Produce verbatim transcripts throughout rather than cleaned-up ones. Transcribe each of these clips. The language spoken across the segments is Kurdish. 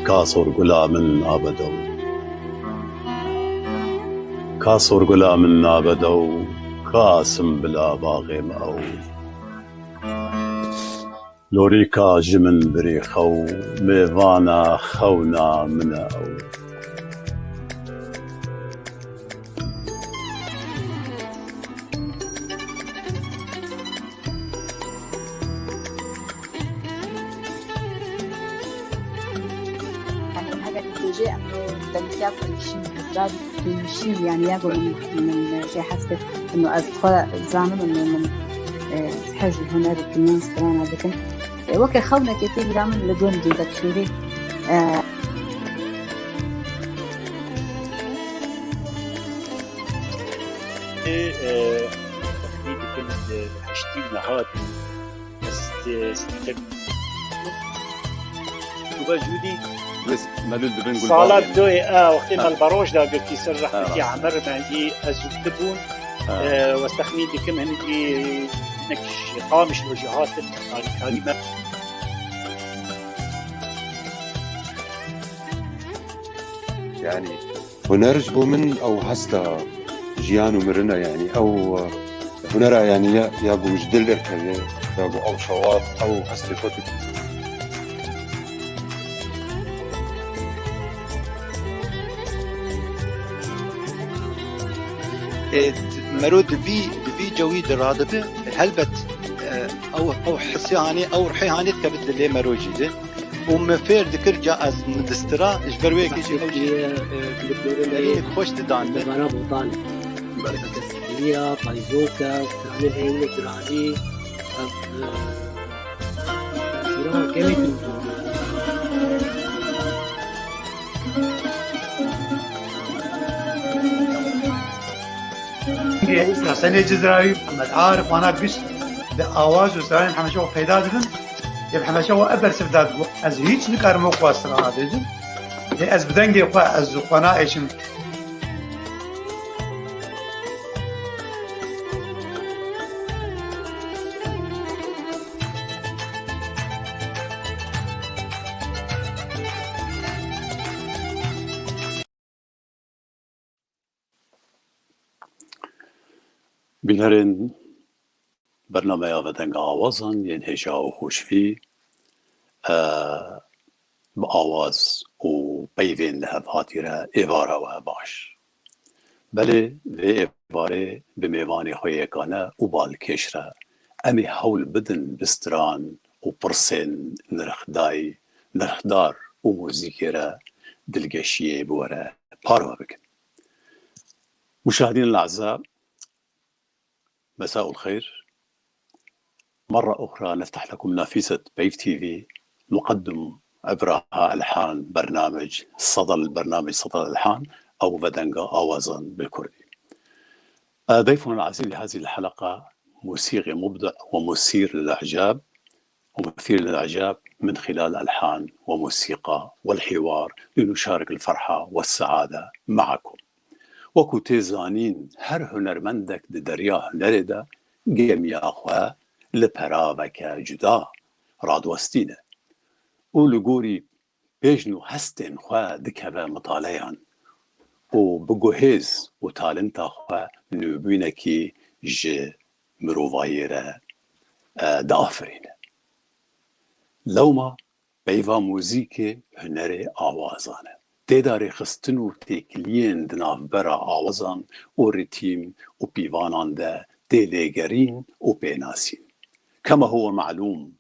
Ka sorgula min nabe dew. Ka sorgula min nabe dew, ka simbila baxê me ew. Lorîka ji min birî xew, mêvana xewna min e ew. Heger dibêje em dengtiya ku dişîn hizra dişîn, yani ya ku min, min jê hez kir, min ez xwe zanim, min, min, e, hez ji huner û kinyan strana dikim. E, weke xewnekê tê bîra min li gund dî, dek şûrî, e, Ê, e, texmîn dikim, e, heştî û nehat. Ez, e, te-, tu be jûdî. Bes, melûl dibin gulbarê. Sala doyê, e, wextê me li Baroş da girtî ser rehmetî Emir Mendî, ez û tu bûn. E, ez texmîn dikim, hindî hinek ji Qamişlo jî hatin, alîkarî me. Yani, Huner ji bo min ew hesta jiyan û mirin e, yanî ew, e, hunera, yanî ya, ya ku ji dil derkeve, ya ku ew şewat, ew hestê xwe tu Ê, mero di vî, di vî cewî de radibe, helbet, e, ew, ew hisê hanê, ew ruhê hanê dikeve dilê mero jî de. Û min fêr dikir ca ez min distira, ji ber wê yekê jî ew jî, e, dilê xweş didan min. Debara Botan. Bereket. Sihriya, payzoka, stranên heyînê giranî, ev, e, sîrama gelekî. Hesenê Cizrawî, Mihemed Arif, wana giş bi awaz û stranên hemeşe xwe peyda dibin. Yê bi hemeşe we ev bersiv da, ez hîç nikarim wek we strana bêjim. Yê ez bi dengê xwe, ez ji xwe naêşim. Bînerên bernameya Vedenga Awazan yên hêja û xweşivî, e, bi awaz û peyvên lihevhatî re êvara we baş. Belê, vê êvarê bi mêvanê xwe yekane û balkêş re em ê hewl bidin bi stran û pirsên nirxdayî, nirxdar û muzîkê re dilgeşiyê bi we re parve bikin. مشاهدينا الأعزاء، مساء الخير. مرة أخرى نفتح لكم نافذة بيف تي في، نقدم عبرها ألحان برنامج صدى، البرنامج صدى الألحان أو Vedenga Awazan بالكردي. آه، ضيفنا العزيز لهذه الحلقة موسيقي مبدع ومثير للإعجاب، ومثير للإعجاب من خلال ألحان وموسيقى والحوار لنشارك الفرحة والسعادة معكم. Wekî tê zanîn, her hunermendek di derya hunerê de gemiya xwe li peraveke cuda radiwestîne û li gorî bêjn û hestên xwe dikeve mitaleyan û bi guhêz û talenta xwe nûbûnekî ji mirovayê re, e, diafirîne. Lewma peyva muzîkê hunerê awazan e. Tê de rêxistin û têkiliyên di navbera awazan û rîtîm û pîvanan de tê lêgerîn û pênasîn. كما هو معلوم،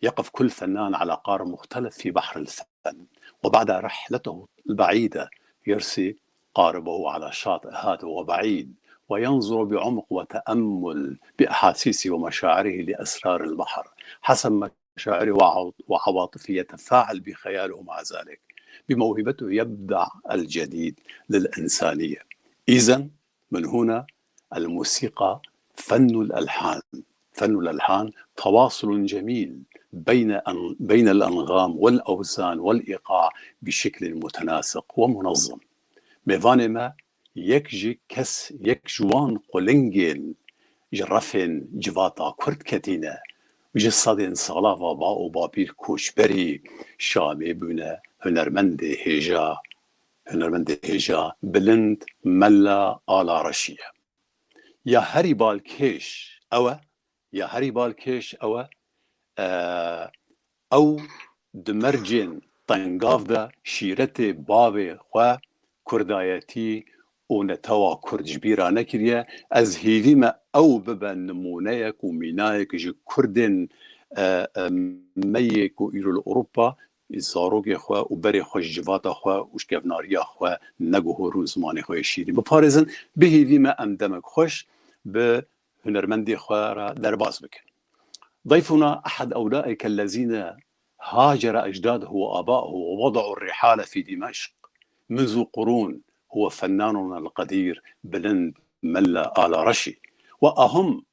يقف كل فنان على قارب مختلف في بحر الفن، وبعد رحلته البعيدة يرسي قاربه على شاطئ هادئ وبعيد، وينظر بعمق وتأمل بأحاسيسه ومشاعره لأسرار البحر، حسب مشاعره وعو-، وعواطفه يتفاعل بخياله مع ذلك. بموهبته يبدع الجديد للإنسانية. إذن من هنا الموسيقى فن الألحان. فن الألحان تواصل جميل بين أن-، بين الأنغام والأوزان والإيقاع بشكل متناسق ومنظم. Mêvanê me yek ji kes, yek ji wan qulingên ji refên civata Kurd ketîne Ji sedên sala va ba û bapîr koçberî Şamê bûne hunermendê hêja, hunermendê hêja bilind Mela Ala Reşî ye. Ya herî balkêş ew e, ya herî balkêş ew e, e, ew di mercên tengav de şîretê bavê xwe, kurdayetî û netewa kurd ji bîra nekiriye. Ez hêvî me ew bibe nimûneyek û mînayek ji kurdên, e, e, me yê ku îro li Ewropa zarokê xwe û berê xwe ji civata xwe û ji kevnariya xwe neguhor û zimanê xwe yê şîrîn biparêzin. Bi hêvî me em demek xweş bi hunermendê xwe re derbas bikin. ضيفنا أحد أولئك الذين هاجر أجداده وآباءه ووضعوا الرحال في دمشق منذ قرون، هو فناننا القدير بلند ملا آل رشي. وأهم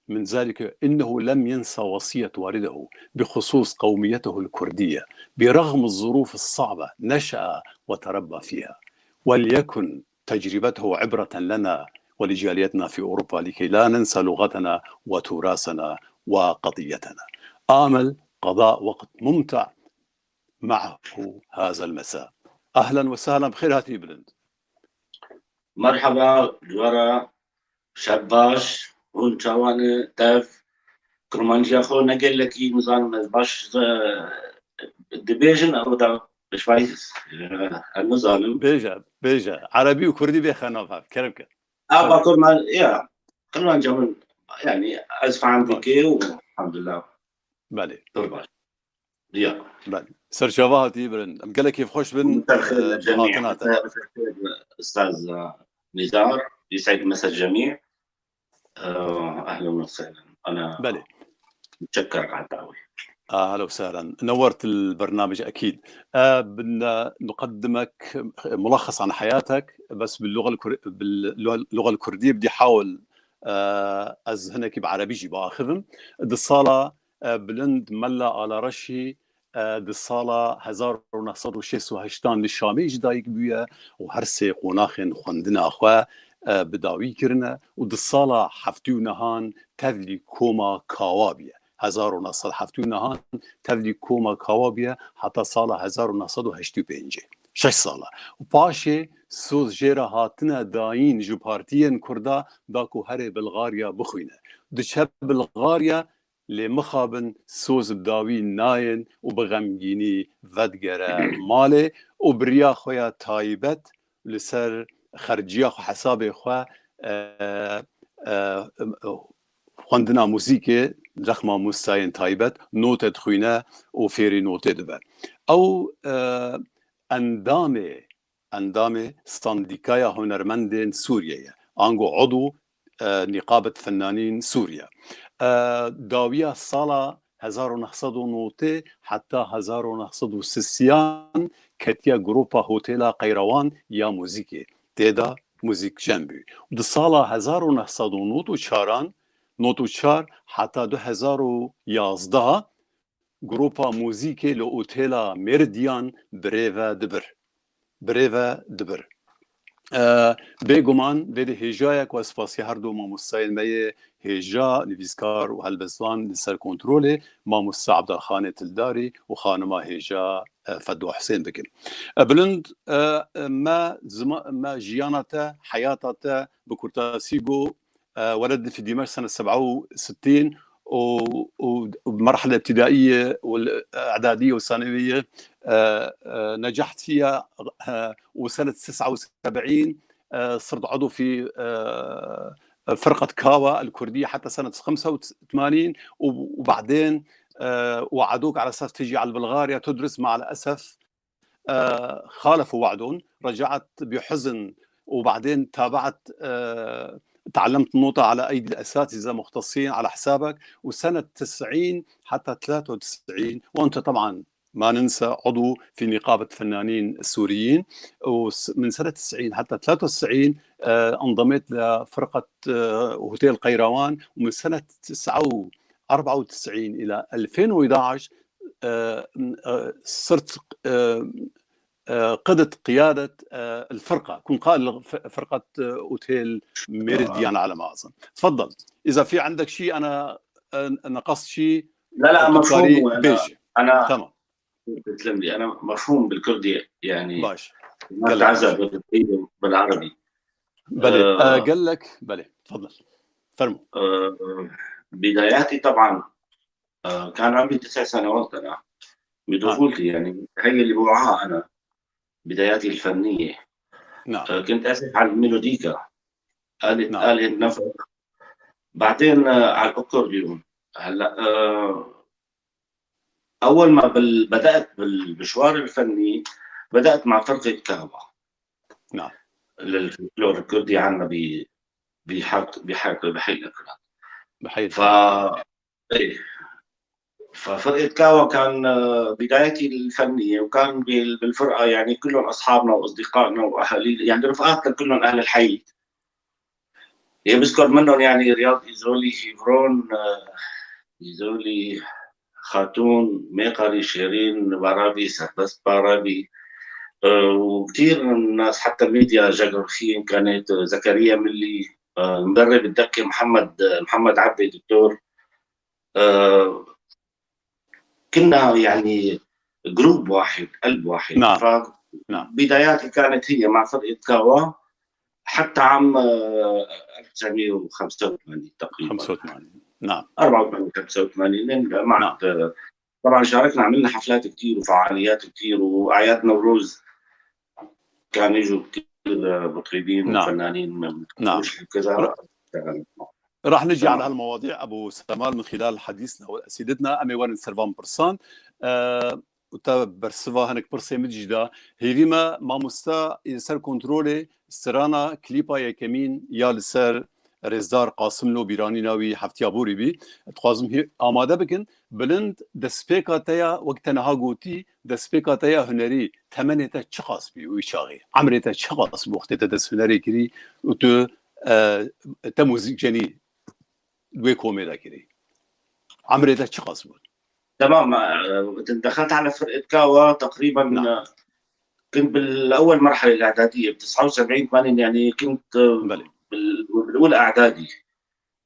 من ذلك، إنه لم ينسى وصية والده بخصوص قوميته الكردية. برغم الظروف الصعبة نشأ وتربى فيها، وليكن تجربته عبرة لنا ولجاليتنا في أوروبا لكي لا ننسى لغتنا وتراثنا وقضيتنا. آمل قضاء وقت ممتع معه هذا المساء. أهلا وسهلا، بخير هاتي بلند. Merheba, dwara, şev baş, hûn çawan e, tev, kurmanciya xwe ne gelekî nizanim ez baş, e, dibêjin, ew da pişvayî, e, ez nizanim. Bêje, bêje. Erebî û kurdî bêxe nav hev, kerem ke. Ava kurman, ya, kurmanciya min, yani, ez fehm dike û elhamdulillah. Belê. Pir baş. Ya. Belê. Serçava hatî bilind. Em gelek kêfxweş bin, e, bi hatina te. Ustaz, e, Nizar, يسعد مسا الجميع. E, ehlen ve sehlen. Ana. Belê. Müteşekkir ala davet. Ehlen ve sehlen. نورت البرنامج أكيد. E, بن نقدمك ملخص عن حياتك، بس باللغة الكر-، باللغة الكردية بدي حاول، e, ez hinekî bi erebî jî biaxivim. Di sala e, bilind Mela Ala Reşî, e, di sala hezar û neh sed û şêst û heştan li Şamê ji dayik bûye û her sê qonaxên xwendina xwe, e, bi dawî kirine û di sala heftê û nehan tevlî koma Kawa bûye. Hezar û neh sed heftê û nehan tevlî koma Kawa bûye heta sala hezar û neh sed û heştê û pêncê. Şeş sala. Û paşê soz jê re hatine dayîn ji partiyên Kurda da ku here Bilgarya bixwîne. Diçe Bilgarya, lê mixabin soz bi dawî nayên û bi xemgînî vedigere malê û bi riya xwe ya taybet li ser xerciya xwe, hesabê xwe, e, e, xwendina muzîkê, rexma mostayên taybet, note dixwîne û fêrî notê dibe. Ew, e, endamê endamê Sandîkaya Hunermendên Sûriyê ye, ango udw, e, Nîqabet Fennanîn Sûriye. E, dawiya sala hezar û neh sed û notê heta hezar û neh sed û sisiyan ketiye grupa Hotêla Qeyrawan ya muzîkê. Tê de muzîkjen bû. Di sala hezar û neh sed û nod û çaran, nod û çar heta du hezar û yazdeh, grupa muzîkê li Otêla Meridian birêve dibir. Birêve dibir. E, bêguman vê de hêjayek, we spasiya her du mamostayên me yê hêja, nivîskar û helbestvan li ser kontrolê, mamosta Ebdalxanê Tildarî û xanima hêja, e, Fedwa Husên bikim. E, bilind, e, e, me zima-, me jiyana te, heyata te bi kurtasî got, e, ولدت في دمشق سنة سبعة وستين و، و، وبمرحلة ابتدائية والإعدادية والثانوية، آه، آه، نجحت فيها، آه، وصلت تسعة وسبعين، آه، صرت عضو في، آه، فرقة كاوا الكردية حتى سنة خمسة وثمانين، و، وبعدين، آه، وعدوك على أساس تجي على بلغاريا تدرس، مع الأسف آه، خالفوا وعدهم، رجعت بحزن، وبعدين تابعت، آه، تعلمت النوتة على أيدي الأساتذة مختصين على حسابك، وسنة تسعين حتى ثلاثة وتسعين، وأنت طبعًا ما ننسى عضو في نقابة فنانين سوريين، ومن سنة تسعين حتى ثلاثة وتسعين، آه، انضميت لفرقة، آه، هوتيل قيروان، ومن سنة تسعة و، أربعة وتسعين إلى ألفين وإحدعش، آه، آه، صرت، آه، آه، قدت قيادة، آه، الفرقة، كنت قائد الف-، فرقة، آه، أوتيل ميريديان على ما أظن. تفضل، إذا في عندك شيء أنا، آه، نقصت شيء، لا، لا، مفهوم. أنا، أنا تسلم لي. أنا مفهوم بالكردي، يعني، باش. ما تعذب بالعربي. بلي. آه، آه، قال لك، بلي، تفضل. فرموا. آه، بداياتي طبعًا، آه، كان عمري تسع سنوات أنا. بطفولتي، يعني، هي اللي بوعاها أنا. بداياتي الفنية. نعم. آه، كنت أعزف على الميلوديكا، آلة، نعم. آلة النفخ. بعدين، آه، على الأكورديون. هلأ، آه، أول ما بال-، بدأت بالمشوار الفني، بدأت مع فرقة كاوا. نعم. للفلكلور الكردي عنا ب-، بحق-، بحق-، بحي الأكراد. بحي ف-، إيه. ففرقة كاوا كان، آه، بدايتي الفنية، وكان بال-، بالفرقة، يعني، كلهم أصحابنا وأصدقائنا وأهالينا، يعني، رفقاتنا كلهم أهل الحي. اللي بذكر منهم، يعني، رياض إيزولي، شيفرون، آه، إيزولي، خاتون، ميقري، شيرين بارابي، سربست بارابي، آه، وكتير من الناس، حتى ميديا جاكرخين كانت، آه، زكريا ملي، آه، المدرب الدكة محمد، آه، محمد عبي، دكتور. آه، كنا يعني جروب واحد، قلب واحد. نعم. نعم. فبداياتي كانت هي مع فرقة كاوا حتى عام، آه، ألف وتسعمية وخمسة وثمانين تقريبًا. خمسة وثمانين. نعم. أربعة وثمانين، خمسة وثمانين، لين ما نعم. عاد، آه، طبعًا شاركنا، عملنا حفلات كتير وفعاليات كتير وأعياد نوروز. كان يجوا كتير، آه، مطربين نعم. وفنانين من نعم. وكذا. راح نجي على هالمواضيع، أبو سمال، من خلال حديثنا وأسئلتنا. Em ê werin ser van pirsan. Eee, û te bersiva hinek pirsê min jî da. Hêvî me, mamosta, ê ser kontrolê strana klîpa yekemîn ya li ser rêzdar Qasimlo, bîranîna wî heftiya borî bî. Dixwazim hê-, amade bikin. Bilind, destpêka te ya, wek te niha gotî, destpêka te ya hunerî, temenê te çiqas bî wî çaxê? Emrê te çiqas bû wextê te dest hunerê kirî û tu, e, te muzîkcenî wê komê de kirî? Emrê te çiqas bû? تمام، آه، دخلت على فرقة كاوا تقريبًا، نعم. آه، كنت بالأول مرحلة الإعدادية، ب تسعة وسبعين، ثمانين، يعني، كنت، آه، بلي. بال-، بالأولى إعدادي.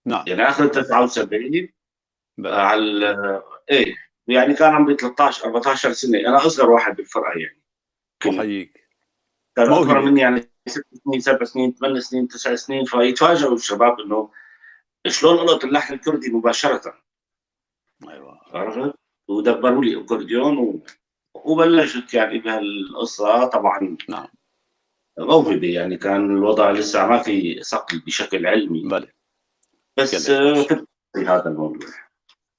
نعم. يعني، آخر تسعة وسبعين، بلي. آه، على ال-، إيه، يعني، كان عمري تلتاش، أربعتاش سنة. أنا أصغر واحد بالفرقة، يعني. كنت، أحييك. كانوا أكبر موهبة. مني، يعني، ست سنين، سبع سنين، ثمان سنين، تسع سنين، فيتفاجئوا الشباب إنه شلون ألقط اللحن الكردي مباشرة. أيوة. عرفت؟ ودبروا لي أكورديون و-، وبلشت، يعني، بهالقصة. طبعًا نعم. موهبة، يعني، كان الوضع لسه ما في صقل بشكل علمي. بلي. بس، كان آه، في هذا الموضوع.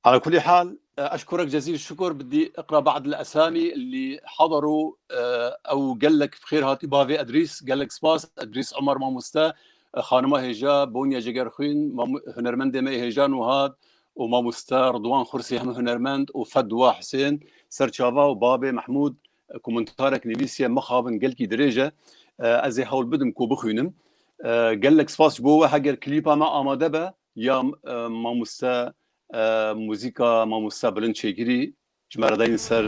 على كل حال، أشكرك جزيل الشكر. بدي أقرأ بعض الأسامي اللي حضروا، آه، أو قال لك بخير هاتي بافي أدريس، قال لك سباس، أدريس عمر ماموستا، خانما هێژا، Bonya Cegerxwîn, mam-, hunermendê me yê hêja Nuhad û mamoste Ridwan Xursî hem hunermend û Fedwa Husên, serçava û babê Mehmûd, komentarek nivîsiye, mixabin gelkî dirêj e. E, ez ê hewl bidim ku bixwînim. E, gelek spas ji bo we, heger klîpa me amade be, ya, e, mamoste, e, muzîka mamoste Bilind çêkirî, Ji me re deynin ser.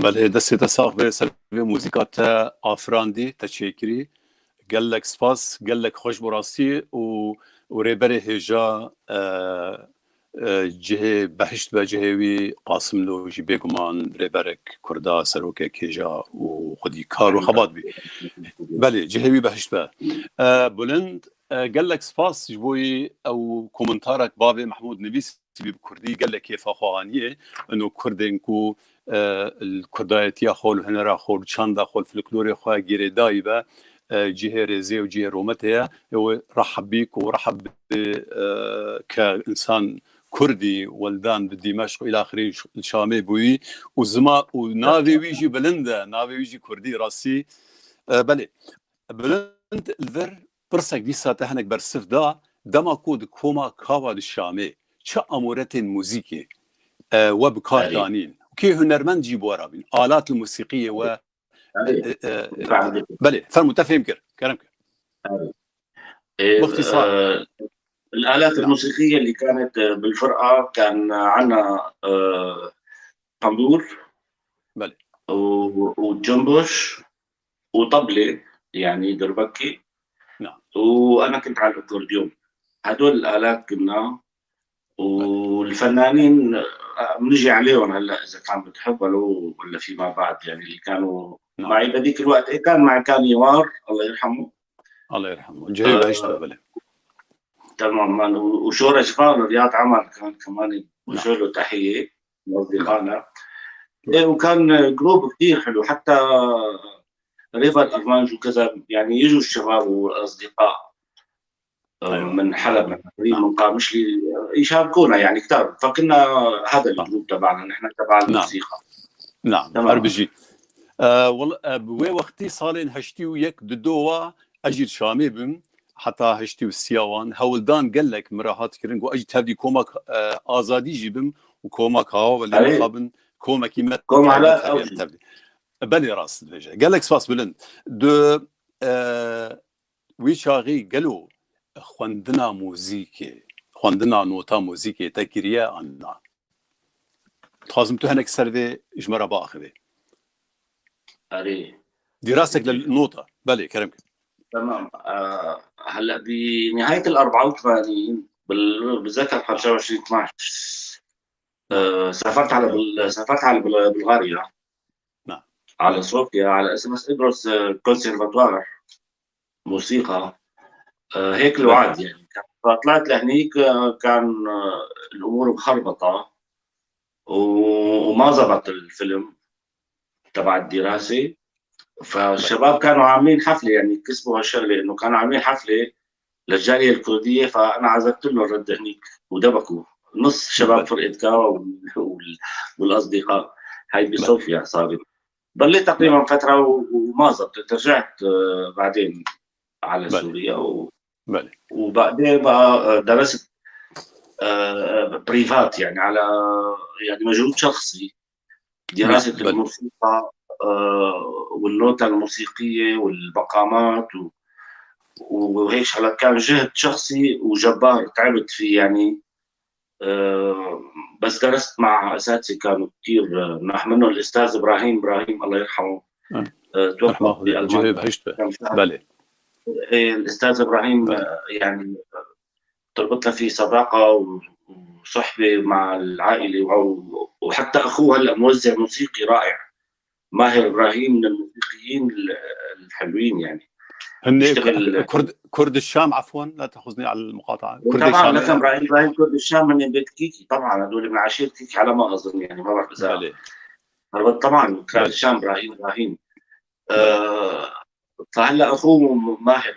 Belê, destê te sax be, ser vê muzîka te afirandî, te çêkirî. Gelek spas, gelek xweş bo rastî û, û rêberê hêja, e, e, cihê behişt be, cihê wî Qasimlo jî bêguman rêberek Kurda, serokek hêja û xwedî kar û xebat bî. Belê, cihê wî behişt be. E, Bilind, e, gelek spas ji bo yî ew komentarek bavê Mehmûd nivîsî bî bi kurdî, gelek kêfa xwe aniyê. Ino kurdên ku, e, li kurdayetiya xwe, li hunera xwe, li çanda xwe, li folklorê xwe girêdayî be, e, cihê rêzê û cihê rometê ye. Ew rehebî ku reheb, e, ke insan kurdî weldan bi Dîmeşq û îlaxirî li Şamê bûyî û zima û navê wî jî bilind e, navê wî jî kurdî rastî. E, belê. Bilind, li vir pirsek dîsa te hinek bersiv da, dema ku di koma Kawa di Şamê çi amoretên muzîkê, e, we bi kar Erê. danîn? Kê hunermend jî bi we re bîn? Alat li musîqiyê we, Erê. e, e, e, Fahmî. belê, fermû te fêm kir, kerem kir. Erê. E, Bixtîsar. e, الآلات Nam. الموسيقية اللي كانت بالفرقة كان عنا، آه، طنبور Belê. و-، وجنبش وطبلة، يعني دربكة. نعم. وأنا كنت على الأكورديون. هدول الآلات كنا، والفنانين، آه، بنجي عليهم هلأ إذا كان بتحب ولو، ولا فيما بعد، يعني اللي كانوا نعم. معي بهذيك الوقت. إيه، كان معي كان يوار، الله يرحمه. الله يرحمه. جهيل آه، عشت بلى. تمام، مان. و-، وشورش فار، رياض عمر كان كمان نعم. نوجه له تحية، من أصدقائنا. نعم. إيه، وكان جروب كتير حلو، حتى ريفر إيفانج وكذا، يعني يجوا الشباب والأصدقاء، آه، أيوة. من حلب، من تقريب، نعم. من قامشلي، يشاركونا يعني كتار. فكنا هذا نعم. الجروب تبعنا، نحن تبع نعم. الموسيقى. نعم، تمام. هەر بژی. ئە، وەڵ-، ئە، bi wê wextî salên heştî û yek di do wa ez jî li Şamê bim, heta heştî û sê wan hewldan gelek min re hat kirin, got ez jî tevlî komak, e, azadî jî bim û komak hawa welê Erê. mixabin komekî me Kom hala tevlî, ew jî. tevlî. Belê rast dibêje. Gelek spas Bilind. Di, e, wî çaxî gelo xwendina muzîkê, xwendina nota muzîkê te kiriye an na? Dixwazim tu hinek ser vê ji me re biaxivî. Erê. Dîrastek li nota. Belê, kerem kir. تمام. آه، هلأ بنهاية الأربعة وثمانين، بال-، بتذكر خمسة وعشرين اثناعش. آه، سافرت على بل-، سافرت على بل-، بلغاريا. نعم. على صوفيا، على أساس أدرس، آه، كونسيرفاتوار موسيقى. آه، هيك نعم. الوعد يعني. فطلعت لهنيك، آه، كان، آه، الأمور مخربطة و-، وما زبط الفيلم تبع الدراسة. فالشباب كانوا عاملين حفلة، يعني، كسبوا هالشغلة، إنه كانوا عاملين حفلة للجالية الكردية، فأنا عزفت لهم رد هنيك ودبكوا نص شباب بلى. فرقة كاوا وال-، وال-، والأصدقاء. هاي بلى. بصوفيا صارت. ضليت تقريبًا بلى. فترة و-، وما زبطت. رجعت، آه، بعدين على بلى. سوريا و-، بلى. وبعدين بقى، آه، درست، آه، بريفات، يعني، على، يعني، مجهود شخصي. دراسة بلى. الموسيقى، آه، والنوتة الموسيقية والمقامات و-، وهيك شغلات. كان جهد شخصي وجبار، تعبت فيه يعني. آه، بس درست مع أساتذة كانوا كتير، آه، منيح، منهم الأستاذ إبراهيم إبراهيم، الله يرحمه. آه، توفى رحمة الله، بألمانيا. جهيل بهشت. كان شهر. بلى. إيه، الأستاذ إبراهيم، بلى. آه، يعني، تربطنا فيه صداقة و-، وصحبة مع العائلة، وهو، وحتى أخوه هلأ موزع موسيقي رائع. ماهر إبراهيم من الموسيقيين ال-، الحلوين يعني. هن بيشتغل ك-، كرد، كرد الشام، عفوًا، لا تأخذني على المقاطعة. كرد طبعًا، الشام. لكن إبراهيم، إبراهيم كرد الشام هن بيت كيكي، طبعًا، هدول من عشيرة كيكي على ما أظن، يعني، ما بعرف إذا بلى. هربت طبعًا، كرد بلى. الشام، إبراهيم، إبراهيم. بلى. آه، فهلأ أخوه ماهر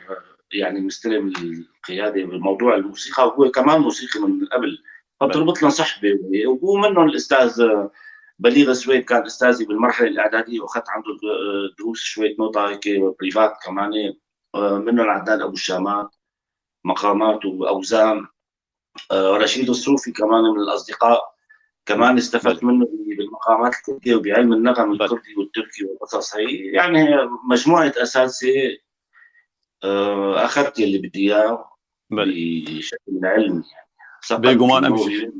يعني مستلم القيادة بموضوع الموسيقى، وهو كمان موسيقي من قبل، نعم. فبتربط لنا صحبة. وهو منهم الأستاذ بليغ سويد، كان أستاذي بالمرحلة الإعدادية، وأخذت عنده دروس شوية نوتة هيك بريفات كمان. منهم عدنان أبو الشامات، مقامات وأوزان. آه، رشيد الصوفي كمان من الأصدقاء، كمان استفدت بلى. منه ب-، بالمقامات الكردية وبعلم النغم بلى. الكردي والتركي والقصص هي. يعني، هي مجموعة أساتذة، آه، أخذت يلي بدي إياه بلى. بشكل علمي، يعني. ثقلت بيغمان أمشي. الموهبة.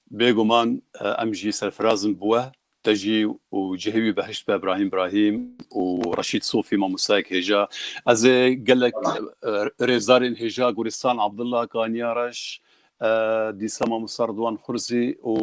بيغمان، آه، أمشي سرفرازم بوه. te jî û cihê wî behişt be, Ibrahîm Ibrahîm û Reşîd Sofî, mamostayek hêja. Ez ê gelek, e, rêzdarên hêja, Gulistan Abdullah, Kaniya Reş, e, dîsa mamosta Ridwan Xurzî û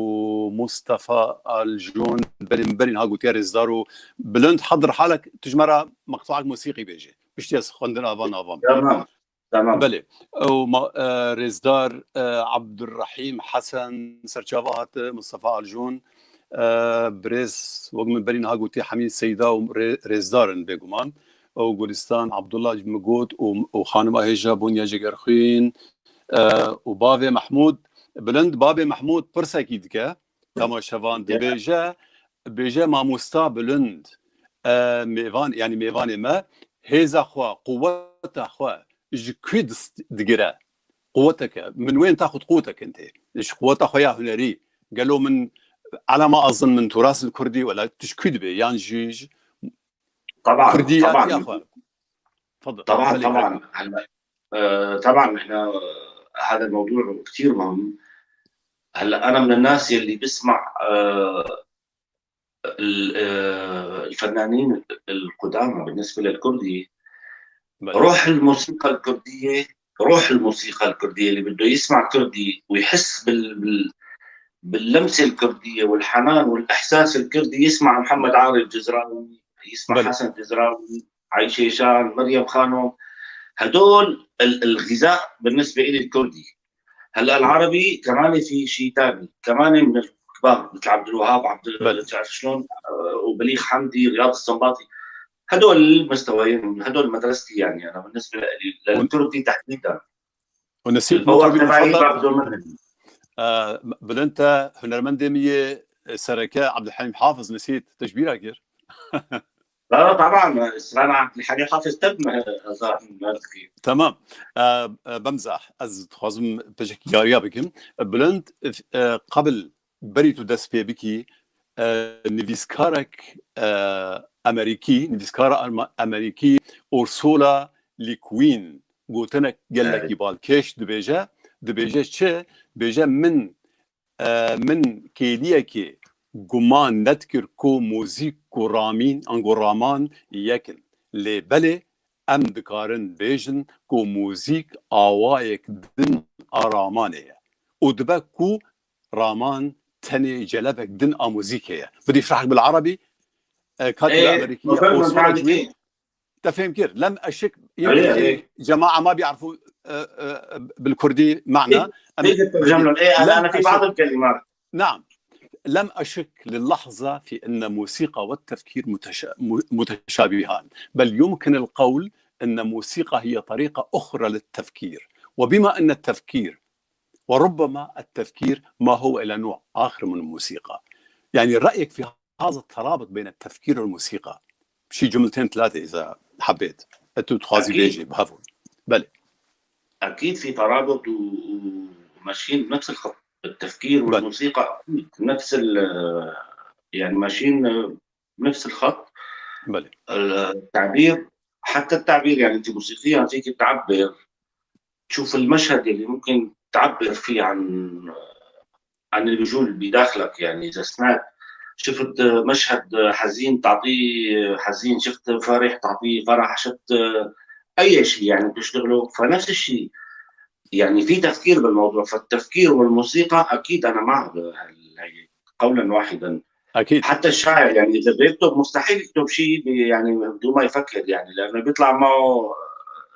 Mustafa Aljûn, berî min berî niha gotiye rêzdar û bilind, hedir halek tu ji me re meqtuak musîqî bêjî. Piştî ez xwendina van ava. Tamam. Tamam. Belê. Ew ma-, e, rêzdar, e, Abdurrahîm Hesen serçava hate, Mustafa Aljûn, e, birêz, wek min berî niha gotî, Hemîd Seyda û rê-, rêzdar in bêguman. Ew Gulistan Abdullah min got û, û xanima hêja Bonya Cegerxwîn, e, û bavê Mehmûd, bilind bavê Mehmûd pirsekî dike, temaşevan dibêje, bêje mamosta bilind, e, mêvan, yanî mêvanê me, hêza xwe, quweta xwe ji kû dist-, digire? Quweteke, min wên taxut quweteke tê. Ji quweta xwe ya hunerî. Gelo min elama azin min turas li kurdî, wela tu ji kû dibê? Yan ji, ji طبعا، kurdiyatiya طبعا. Xwe. تفضل. طبعا، Belê, طبعا. هلا، آه، طبعا احنا هذا الموضوع كثير مهم. هلا انا من الناس يلي بسمع، آه، ال-، آه، الفنانين القدامى بالنسبة للكردي، بلى. روح الموسيقى الكردية، روح الموسيقى الكردية، اللي بده يسمع كردي ويحس بال-، بال-، باللمسة الكردية والحنان والإحساس الكردي، يسمع محمد عارف جزراوي، يسمع بلى. حسن جزراوي، عايشة هشام، مريم خانم. هدول ال-، الغذاء بالنسبة إلي الكردي. هلا العربي كمان في شيء تاني، كمان من الكبار، مثل عبد الوهاب، عبد ال-، بلى. بتعرف شلون؟ آه، وبليغ حمدي، رياض السنباطي. هدول المستويين، هدول مدرستي، يعني، أنا بالنسبة لي، للكردي تحديدًا. ونسيت الباور مطربي تبعي المفضل؟ باخده منهم. آه، بلنتا هنرمندي مية سركة عبد الحليم حافظ، نسيت تشبيرها كير. لا، لا، طبعًا، سلام عبد الحليم حافظ تب ما، ما تخيل. تمام. آه، آه، بمزح، از تخوازم بشكل جارية بكم. بلند، آه، قبل berî tu dest pê bikî, e, nivîskarek, e, Amerîkî, nivîskara Arma-, Amerîkî Ursula Le Guin gotinek gelekî Evet. balkêş dibêje, dibêje çi? Dibêje min, e, min kêliyekê guman nedikir ku muzîk ku ramîn, ango raman yek in. Lê belê em dikarin bêjin ku muzîk awayek din a ramanê ye. Û dibe ku raman tenê celebek din a muzîkê ye. Bidî şerhek bil erebî, e, katî Ê, Amerîkî, befehmim Ursula tanî Cimî, kî? Te fêm kir. Lem eşik, Erê, yemkî erê. Cema'a ma bîarfu, e, e, bil kurdî mana. Ê, Em, ê, tercem bidî, lem, ê, lem ana fi eşik. Ba'd el kelimat. نعم. لم أشك للحظة في أن موسيقى والتفكير متش-، م-، متشابهان، بل يمكن القول أن موسيقى هي طريقة أخرى للتفكير، وبما أن التفكير وربما التفكير ما هو إلا نوع آخر من الموسيقى. يعني رأيك في هذا الترابط بين التفكير والموسيقى؟ شي جملتين ثلاثة إذا حبيت. أنتوا تخازي أكيد. بيجي بهفو. بلى. أكيد في ترابط و-، وماشيين بنفس الخط. التفكير بلى. والموسيقى أكيد نفس ال-، يعني ماشيين بنفس الخط. بلى. التعبير، حتى التعبير، يعني أنت موسيقيًا فيك تعبر، تشوف المشهد اللي ممكن تعبر فيه عن، عن اللي بيجول بداخلك. يعني إذا سمعت، شفت مشهد حزين تعطيه حزين، شفت فرح تعطيه فرح، شفت أي شيء يعني بتشتغله، فنفس الشيء. يعني في تفكير بالموضوع، فالتفكير والموسيقى أكيد أنا مع هال-، هي قولًا واحدًا. أكيد. حتى الشاعر، يعني، إذا بده يكتب، مستحيل يكتب شيء ب-، يعني، بدون ما يفكر، يعني، لأنه بيطلع معه،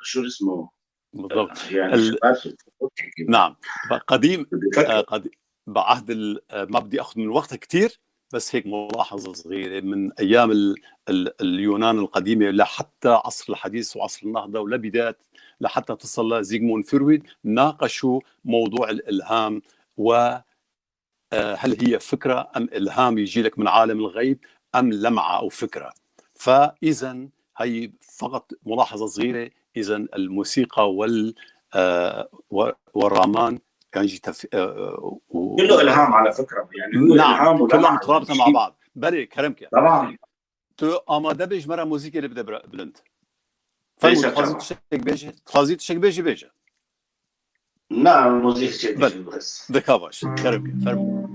شو اسمه؟ بالضبط. يعني، ال-، شو آسف. نعم. قديم، بده يفكر. آه، قد-، بعهد ال-، آه، ما بدي أخذ من وقتها كتير، بس هيك ملاحظة صغيرة. من أيام ال-، ال-، اليونان القديمة لحتى عصر الحديث وعصر النهضة ولبداية، لحتى تصل لزيغموند فرويد، ناقشوا موضوع الإلهام و آه، هل هي فكرة أم إلهام يجي لك من عالم الغيب أم لمعة أو فكرة؟ فإذا هي فقط ملاحظة صغيرة. إذا الموسيقى وال-، آه، و-، والرامان كان يجي تف-، آه، و-، كله إلهام على فكرة، يعني هو نعم، إلهام كلها ولمعة، مترابطة مع شيء. بعض. بلي، كرمك. طبعًا. Tu amade be ji me re muzîkê lê bide bira-, bilind. Fermo, Bêşek dixwazî tamam. Tiştek bêjî, dixwazî tiştek bêjî, bêje. Na, muzîk çekişi Belê. Bes. Dika baş. Kerem ke, fermo.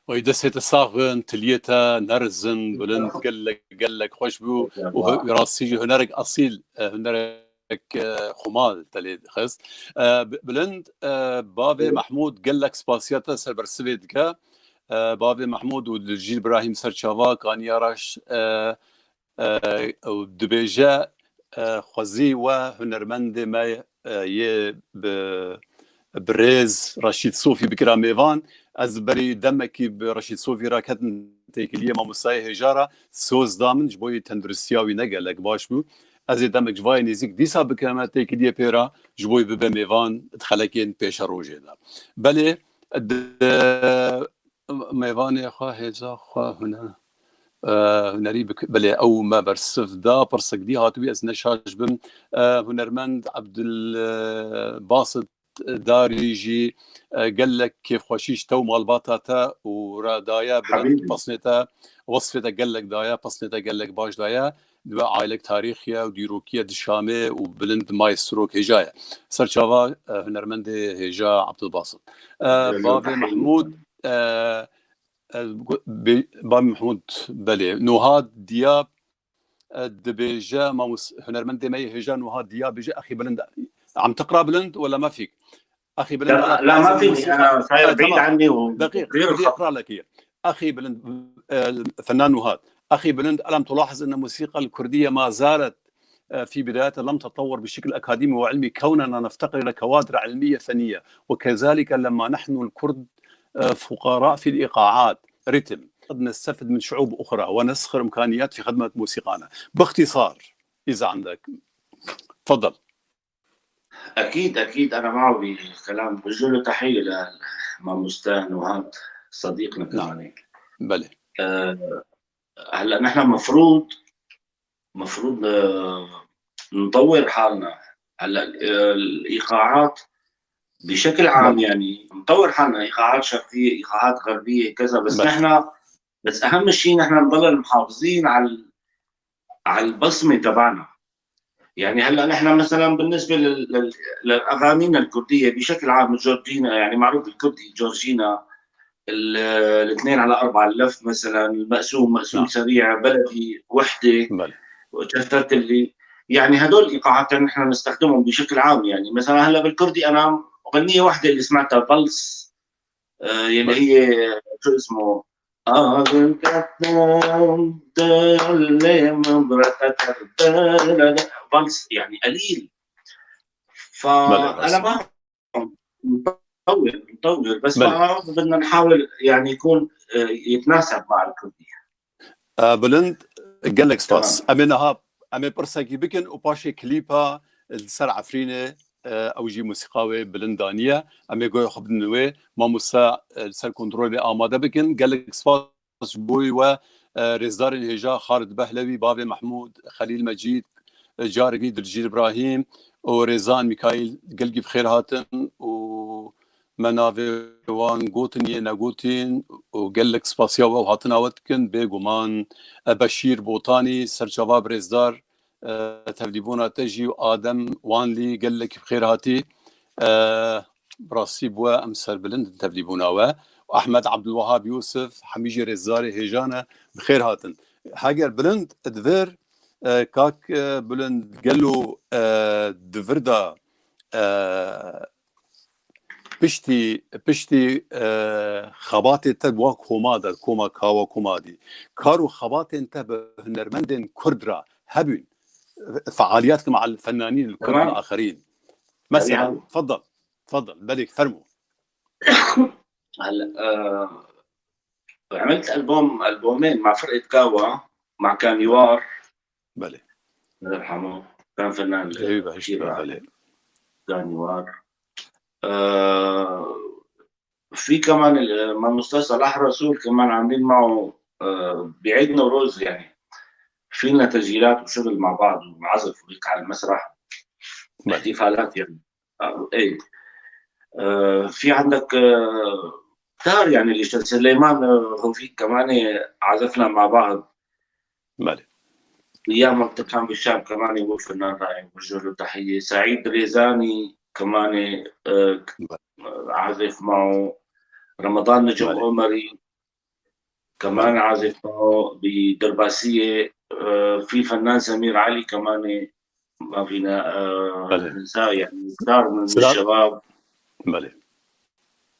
Oy, destê te sax bin, tiliyê te nerizin, bilind, gelek, gelek xweş bû û hu-, rastî jî hunerek esîl, e, hunerek, e, xwemal te lê xist. E, bi-, bilind, e, bavê Mehmûd gelek spasiya te ser bersivê dike. E, bavê Mehmûd û Dilcîl Birahîm Serçava, Kaniya Raş, e, e, û dibêje, e, xwezî we hunermendê me, e, yê bi, bi rêz Reşîd Sofî bikira mêvan. Ez berî demekî bi Reşîd Sofî re ketim têkiliyê mamostayê hêja re, soz da min, ji bo yê tenduristiya wî ne gelek baş bû. Ez ê demek ji vayê nêzîk dîsa bikevime têkiliyê pê re, ji bo yê bibe mêvan di xelekên pêşerojê de. Belê, di, mêvanê xwe, hêza xwe, hune-, e, hunerî bik-, belê, ew me bersiv da, pirsek dî hatibû, ez ne şaş bim. E, hunermend Ebdul, e, Basit darî jî, e, gelek kêfxweşî ji te û malbata te û re daye bilind. Pesnê te, wesfê te gelek daye, pesnê te gelek baş daye. Di we ailek tarîxiye û dîrokiye dişamê û bilind maestro hêja ye. Serçava, e, hunermendê hêja Abdulbasit. E, bavê Mehmûd, e, e, bê-, bavê Mehmûd, belê. Nuha Diyab, e, dibêje, mamus-, hunermendê me yê hêja Nuha Diyab bêje, exî bilind. Em tiqra bilind wala mefîk? Exî bilind, لا، لا، ما فيني، أنا صاير بعيد عني و-، دقيقة، غير بدي الخط. أقرأ لك إياه. أخي بلند، آه، فنان نهاد. أخي بلند، ألم تلاحظ أن الموسيقى الكردية ما زالت، آه، في بدايتها، لم تتطور بشكل أكاديمي وعلمي، كوننا نفتقر إلى كوادر علمية فنية، وكذلك لما نحن الكرد، آه، فقراء في الإيقاعات، رتم، قد نستفد من شعوب أخرى ونسخر إمكانيات في خدمة موسيقانا. باختصار، إذا عندك. تفضل. أكيد، أكيد، أنا معه بكلام. بوجه له تحية لماموستا نهاد، صديقنا نعم. كمان هيك. بلى. آه، هلأ نحن مفروض، مفروض ن-، نطور حالنا. هلأ، آه، الإيقاعات بشكل عام، بلى. يعني، نطور حالنا، إيقاعات شرقية، إيقاعات غربية، كذا، بس بلى. نحن، بس أهم شيء نحن نضل محافظين على ال-، على البصمة تبعنا. يعني هلأ نحن مثلًا بالنسبة لل-، لل-، لأغانينا الكردية بشكل عام، جورجينا، يعني معروف الكردي، جورجينا، ال-، الاثنين على أربعة، اللف مثلًا، المقسوم، مقسوم نعم. سريع، بلدي، وحدة، بلى. وتشتت اللي، يعني هدول الإيقاعات نحن نستخدمهم بشكل عام. يعني مثلًا هلأ بالكردي أنا غنية وحدة اللي سمعتها، بلس، آه، يلي بلى. هي شو اسمه؟ آه، بلس، يعني قليل. بلى، فأنا بلى. ما نطور، نطور، بس بلى. ما بدنا نحاول يعني يكون، آه، يتناسب مع الكردية. آه، بلند، gelek spas. تمام. Em ê niha, em ê pirsekî bikin û paşê klîpa li ser Efrînê, e, ew jî musîqa wê bilind daniye. Em ê guhê xwe bidin wê. Mamoste, e, li ser kontrolê amade bikin. Gelek spas ji bo we, e, rêzdarên hêja Xalid Behlewî, bavê Mehmûd, Xelîl Mecîd, e, carekî Dilcîr Îbrahîm û rêzan Mîkaîl, gelkî bi xêr hatin û me navê wan gotin yê negotîn û gelek spasiya we û hatina we dikin. Bêguman, e, Beşîr Botanî, serçava birêzdar, e, tevlîbûna te jî û Adem Wanlî gelekî bi xêr hatî. E, bi rastî bi we em serbilind in tevlîbûna we. Û Ehmed Abdulwehab Yûsif, hemî jî rêzdarê hêja ne, bi xêr hatin. Heger bilind di vir, e, kak, e, bilind gelo, e, di vir de, e, piştî, piştî, e, xebatê te wa koma de, koma Kawa Komadî, kar û xebatên te bi hunermendên Kurd re hebûn, fealiyetke مع الفنانين الكرد تمام. الآخرين. مثلًا، سريعًا. تفضل، تفضل، بليك، فرموا. هلأ، آه، عملت ألبوم، ألبومين مع فرقة كاوا، مع كانيوار. بلى. الله يرحمه. كان فنان كبير. بلى. كانيوار. آه، في كمان ال-، مع المستشار صلاح رسول كمان عاملين معه، آه، بعيد نوروز يعني. في لنا تسجيلات وشغل مع بعض وعزف وهيك على المسرح. بلى. احتفالات يعني. آه، إيه. آه، في عندك، آه، كتار يعني اللي اشتغل. سليمان، آه، هوفيك كمان عزفنا مع بعض. بلى. أيام وقت كان بالشام كمان هو فنان رائع، بوجه له تحية. سعيد ريزاني كمان، آه، بلى. عازف معه. رمضان نجم بلى. عمري كمان بلى. عازف معه بدرباسية. آه، في الفنان سمير علي كمان ما فينا، آه، بلى. ننساه، يعني، كتار من سلام. الشباب. بلى.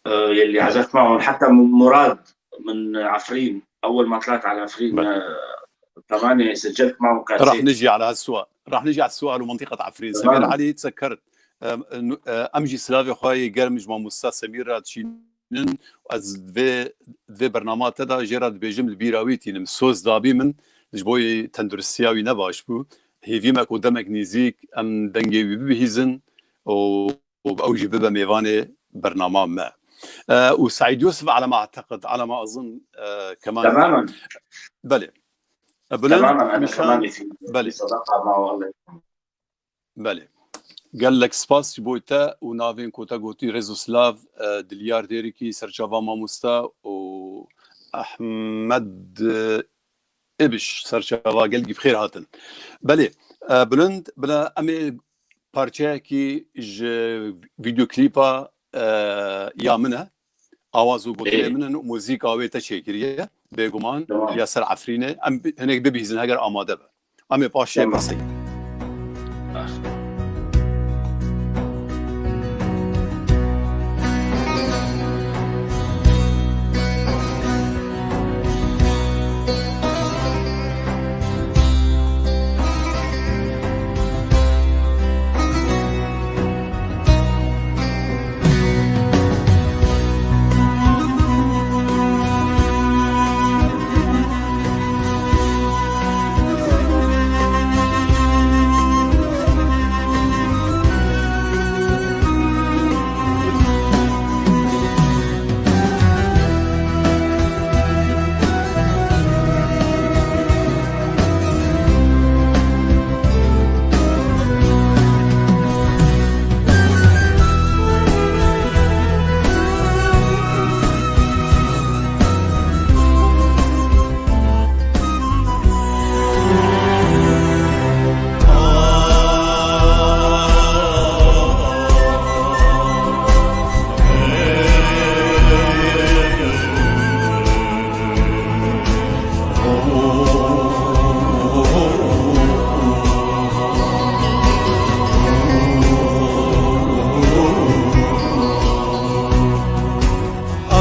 آه، يلي عزفت معهم، حتى م-، مراد من عفرين، أول ما طلعت على عفرين، بلى. آه، كمان سجلت معهم رح كاسيت. نجي على هالسؤال، رح نجي على السؤال ومنطقة عفرين. تمام. سمير علي، تذكرت. آم، إنه، آه، أمجي سلافي خوي قرمج ما مستسمير راتشينن. Ez vê, vê bernama te de jê re dibêjim li bîra wî tînim. Soz dabî min, ji bo yê tenduristiya wî ne baş bû. Hêvî me ku demek nêzîk em dengê wî bibihîzin û, û ew jî bibe mêvanê bernama me. E, û Seîd Yûsif, ala ma e'teqid, ala ma ezin, e, keman. Temamen. Belê. E, Bülent, تمامًا، أنا Mîşan, كمان في، belê. في صداقة معه، الله يرحمه. Belê. Gelek spas ji bo te û navên ku te gotî, rêz û silav, e, Dilyar Dêrikî, serçava mamoste, û Ehmed, e, Ibiş, serçava, gelkî bi xêr hatin. Belê, e, Bilind, bila em ê parçeyekî ji vîdeoklîpa, e, ya min e. Awaz û gotinê Ê. min in û muzîka wê te çêkiriye. Bêguman Tamam. ya ser Efrînê. Em bi-, hinek bibihîzin heger amade be. Em ê paşê Tamam. pirsê. Baş.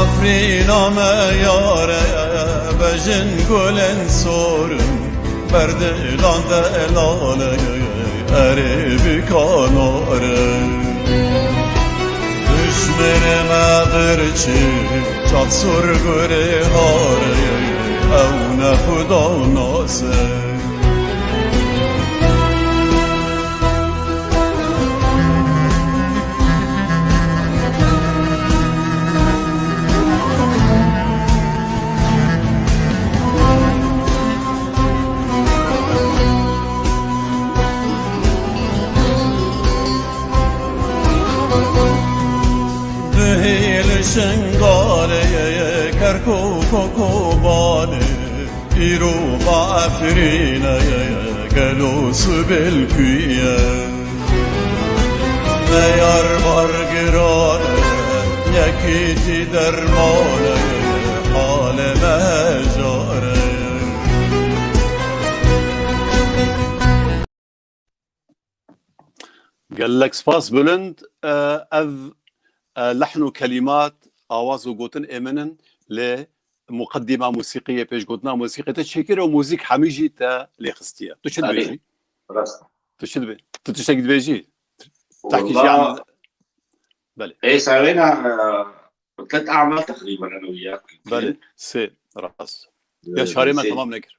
Efrîna me yare, bejin gulên sor in, berdilan delale, erê bi kanare. Duşmenê me birçî, çav sor gurê hare, ew ne xuda û nase. Duhê li Şingalê, Kerkûk û Kobanê, îro ba Efrîne, gelo sibêl ku ye? Meyar bar giran e, yekîtî derman e, halê me hejar e. Gelek spas Bilind. E, ev, e, lehn û kelîmat, awaz û gotin ê min in, lê muqedîma musîqiyê, pêşgotina musîqê te çêkir û muzîk hemî jî te lê xistiye. Tu çi Erê, dibêjî? rast. Tu çi dibê-, tu tiştek dibêjî? Tahkî Walla, jiyan. Belê. Ê, serwêna, e, ثلاث أعمال تقريبًا أنا وياك. Belê, sê, rast. Ya Ee, şarê me sê, tamam nekir.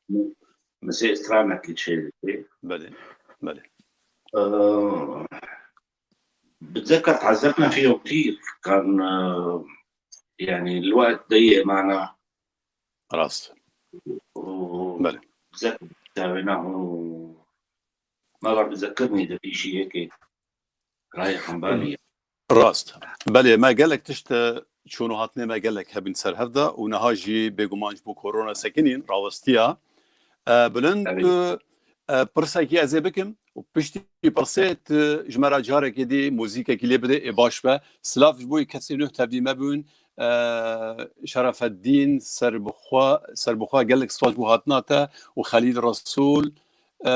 Sê stranekî çêdikê. Belê, belê. Ee, بتذكر تعذبنا فيها كتير. كان، آه، يعني الوقت ضيق معنا. Rast. و-، Belê. بتذكر سويناه و-، ما بعرف بتذكرني إذا في شيء هيك رايح عن بالي. Rast. Belê, me gelek tişt, e, çûn û hatinê me gelek hebîn ser hev de û niha jî bêguman ji bo korona sekinîn rawestiya. E, Bilind, Evet. tu, e, pirsekî ez ê bikim û piştî pirsê tu ji me re carekê dî muzîkekî lê bidê, ê baş be. Silav ji bo kesê nuh tevlî me bûn. E, Şerafeddîn Serbixwe, Serbixwe gelek spas bo hatina te û Xelîl Resûl, e,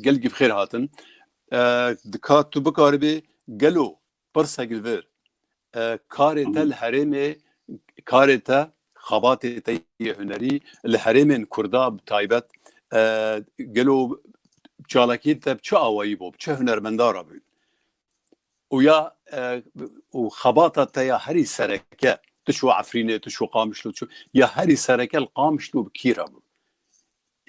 gelkî bi xêr hatin. E, dika tu bikaribî gelo pirsek li vir, e, karê te Hı. li herêmê, karê te, xebatê te yê hunerî li herêmên Kurda bi taybet, e, gelo çalakiyê te bi çi awayî bû, bi çi hunermenda re bû? Û ya, e, û xebata te ya herî sereke, tu çû Efrînê, tu çû Qamişlo, tu çû, ya herî sereke li Qamişlo bi kî re bû?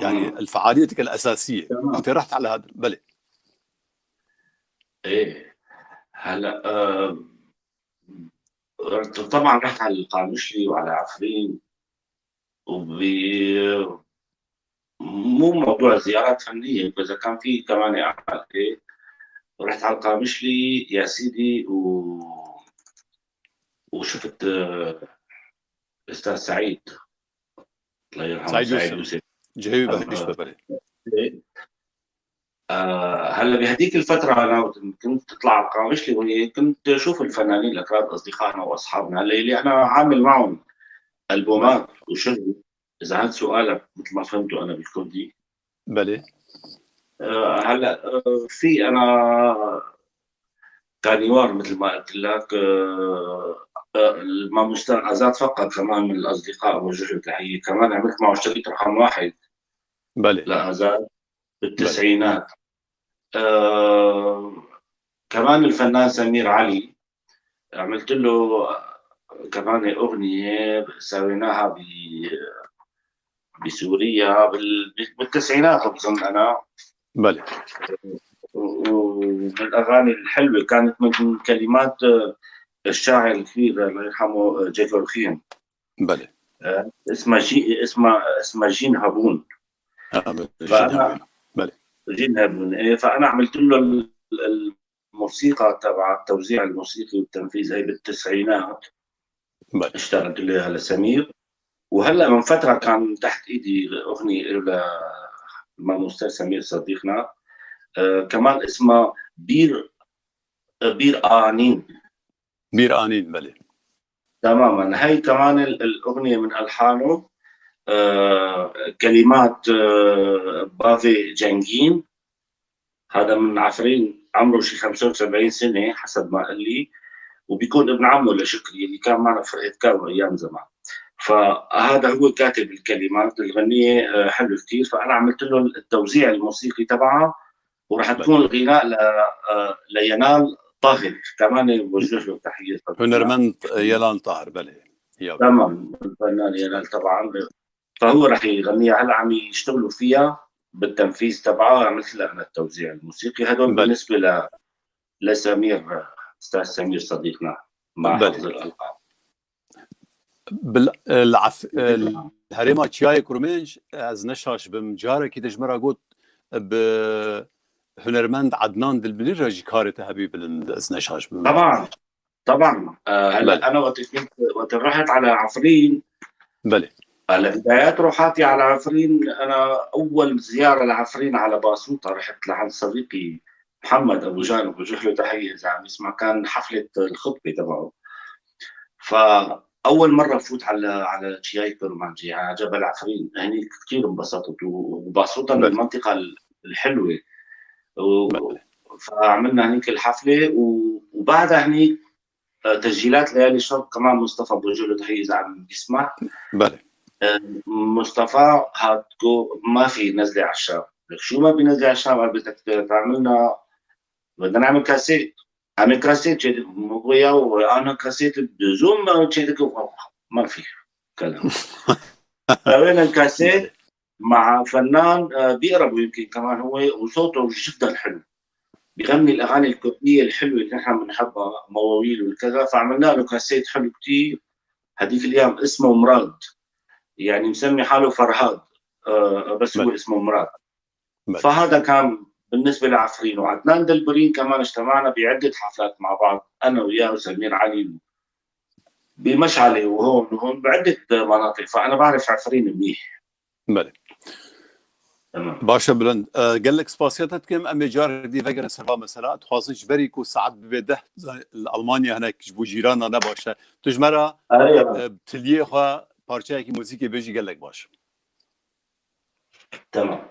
يعني Hı. الفعاليتك الأساسية. Tamam. أنت رحت على هذا، بلى. إيه. هلأ، آه، طبعًا رحت على القامشلي وعلى عفرين. وب-، مو موضوع زيارات فنية، بس إذا كان في كمان إعادة، رحت على القامشلي يا سيدي و... وشفت آه، أستاذ سعيد، الله يرحمه، سعيد سعيد يوسف. يوسف. Cihê wî آه، behişt be berê. آه، هلا بهديك الفترة أنا كنت تطلع على القامشلي وهي كنت أشوف الفنانين الأكراد أصدقائنا وأصحابنا هلا اللي أنا عامل معهم ألبومات وشغل. إذا هاد سؤالك مثل ما فهمته أنا بالكردي. Belê. آه، هلا آه، في أنا كانيوار مثل ما قلت لك آه، آه، الماموستان آزاد فقط كمان من الأصدقاء، بوجه له تحية. كمان عملت معه شريط رقم واحد Belê. لآزاد بالتسعينات. آه، كمان الفنان سمير علي عملت له كمان أغنية سويناها ب... بسوريا بال... بالتسعينات بظن أنا. Belê. ومن الأغاني الحلوة كانت من كلمات الشاعر الكبير الله يرحمه جيكور خيم. Belê. اسمها جي... اسمها اسمها جين هابون. Ha, belê. فأنا Belê. جين هابون إيه، فأنا عملت له ال- الموسيقى تبع التوزيع الموسيقي والتنفيذ هي بالتسعينات. Belê. اشتغلت لها لسمير، وهلا من فترة كان تحت ايدي اغنية له ماموستان سمير صديقنا. آه كمان اسمها بير بير آنين. Bîr anîn, belê. تماما، هاي كمان ال- الاغنية من الحانه. آه كلمات آه بافي جنجين. هذا من عفرين عمره شي خمسة وسبعين سنة حسب ما قال لي، وبيكون ابن عمه لشكري اللي كان معنا بفرقة كاو أيام زمان. فهذا هو كاتب الكلمات الغنية آه حلو كتير، فأنا عملت له التوزيع الموسيقي تبعها، وراح تكون الغناء ل... آه لينال طاهر، كمان بوجه له تحية. Hunermend Yelan Tahir, belê. Ya. تمام، الفنان ينال طبعا، فهو راح يغنيها. هلا عم يشتغلوا فيها بالتنفيذ تبعها، مثل أنا التوزيع الموسيقي. هدول بل. بالنسبة ل... لسمير، أستاذ سمير صديقنا مع بل. حفظ الألقاب. Bil, e, li Af-, e, li herêma Çiyayê Kurmênc, ez ne şaş bim, carekî te ji me re got, bi hunermend Adnan Dilbilî re jî karê te hebî bilind, ez ne şaş bim. طبعا، طبعا. آه هلا بل. انا وقت كنت، وقت رحت على عفرين، Belê. هلا بدايات روحاتي على عفرين، انا اول زياره لعفرين على باسوطه، رحت لعند صديقي محمد ابو جان، بوجه له تحيه اذا عم يسمع، كان حفله الخطبه تبعه. فاول مره فوت على على تشياي كورمانجي، على جبل عفرين، هنيك كثير انبسطت، وباسوطه من بل. المنطقه الحلوه. و... بل. فعملنا هنيك الحفله و... وبعدها هنيك آه، تسجيلات ليالي الشرق كمان مصطفى، بوجه له تحيه اذا عم بيسمع. Belê. آه، مصطفى هاتكو ما في نزله على الشام. لك شو ما بينزل على الشام؟ قال بدك تعملنا، بدنا نعمل كاسيت. عمل كاسيت، شي مقويا وانا كاسيت بزوم، شي ما في كلام. سوينا الكاسيت مع فنان آه، بيقربوا يمكن كمان هو، وصوته جدا حلو، بيغني الاغاني الكرديه الحلوه اللي نحن بنحبها، مواويل وكذا. فعملنا له كاسيت حلو كتير هديك الايام، اسمه مراد، يعني مسمي حاله فرهاد، آه، بس هو بل. اسمه مراد. بل. فهذا كان بالنسبه لعفرين. وعدنان دلبرين كمان اجتمعنا بعده حفلات مع بعض، انا وياه وسمير علي، بمشعله وهون وهون بعده مناطق، فانا بعرف عفرين منيح. Belê. تمام. Baş e Bilind. E, gelek spasiya te dikim. Em ê carek dî vegerin ser va mesela. Dixwazin ji berî ku saet bibe deh, li Almanya hinek ji bo cîrana ne baş e. Tu ji me re, Araya. e, tiliyê xwe parçeyekî muzîkê bêjî, gelek baş. تمام.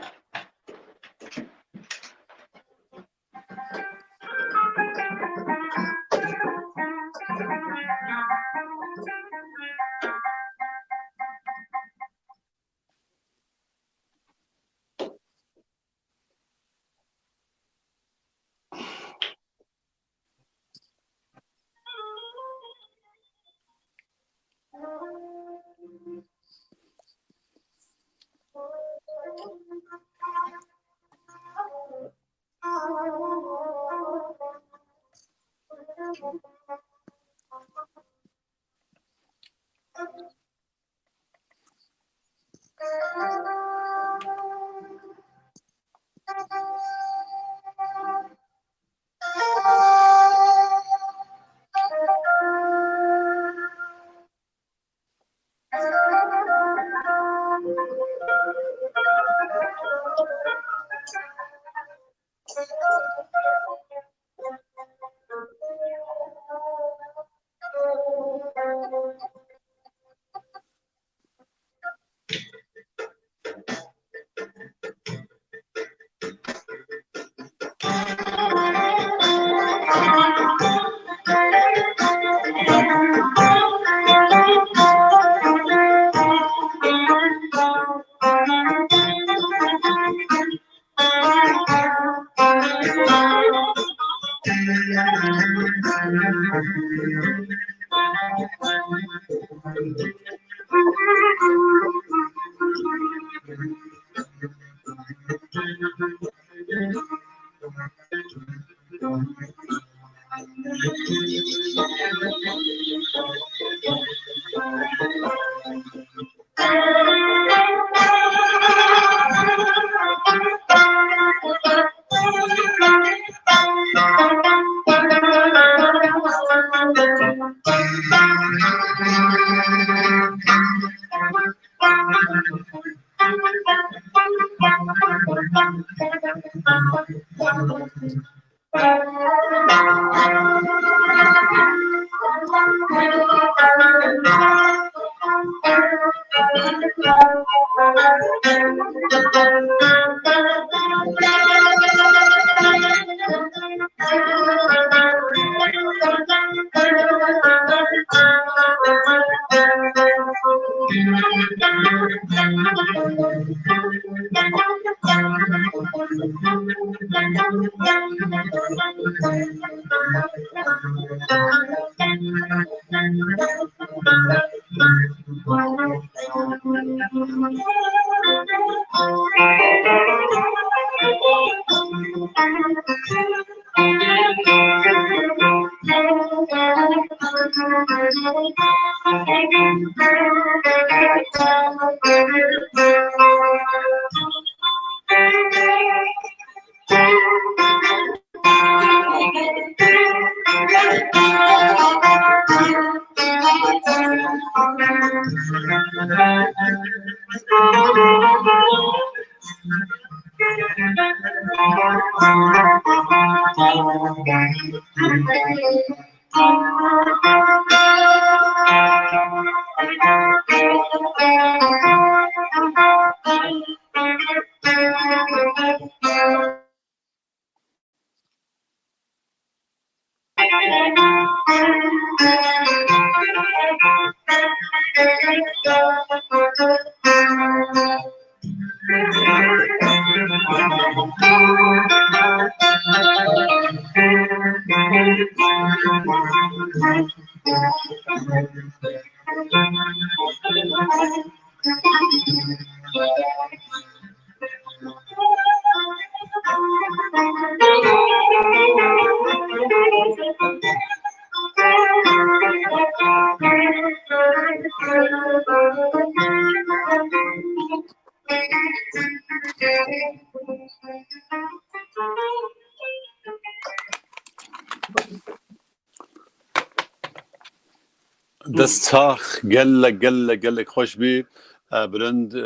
Dest sax, gelek, gelek, gelek xweş bî. E, Bilind, e,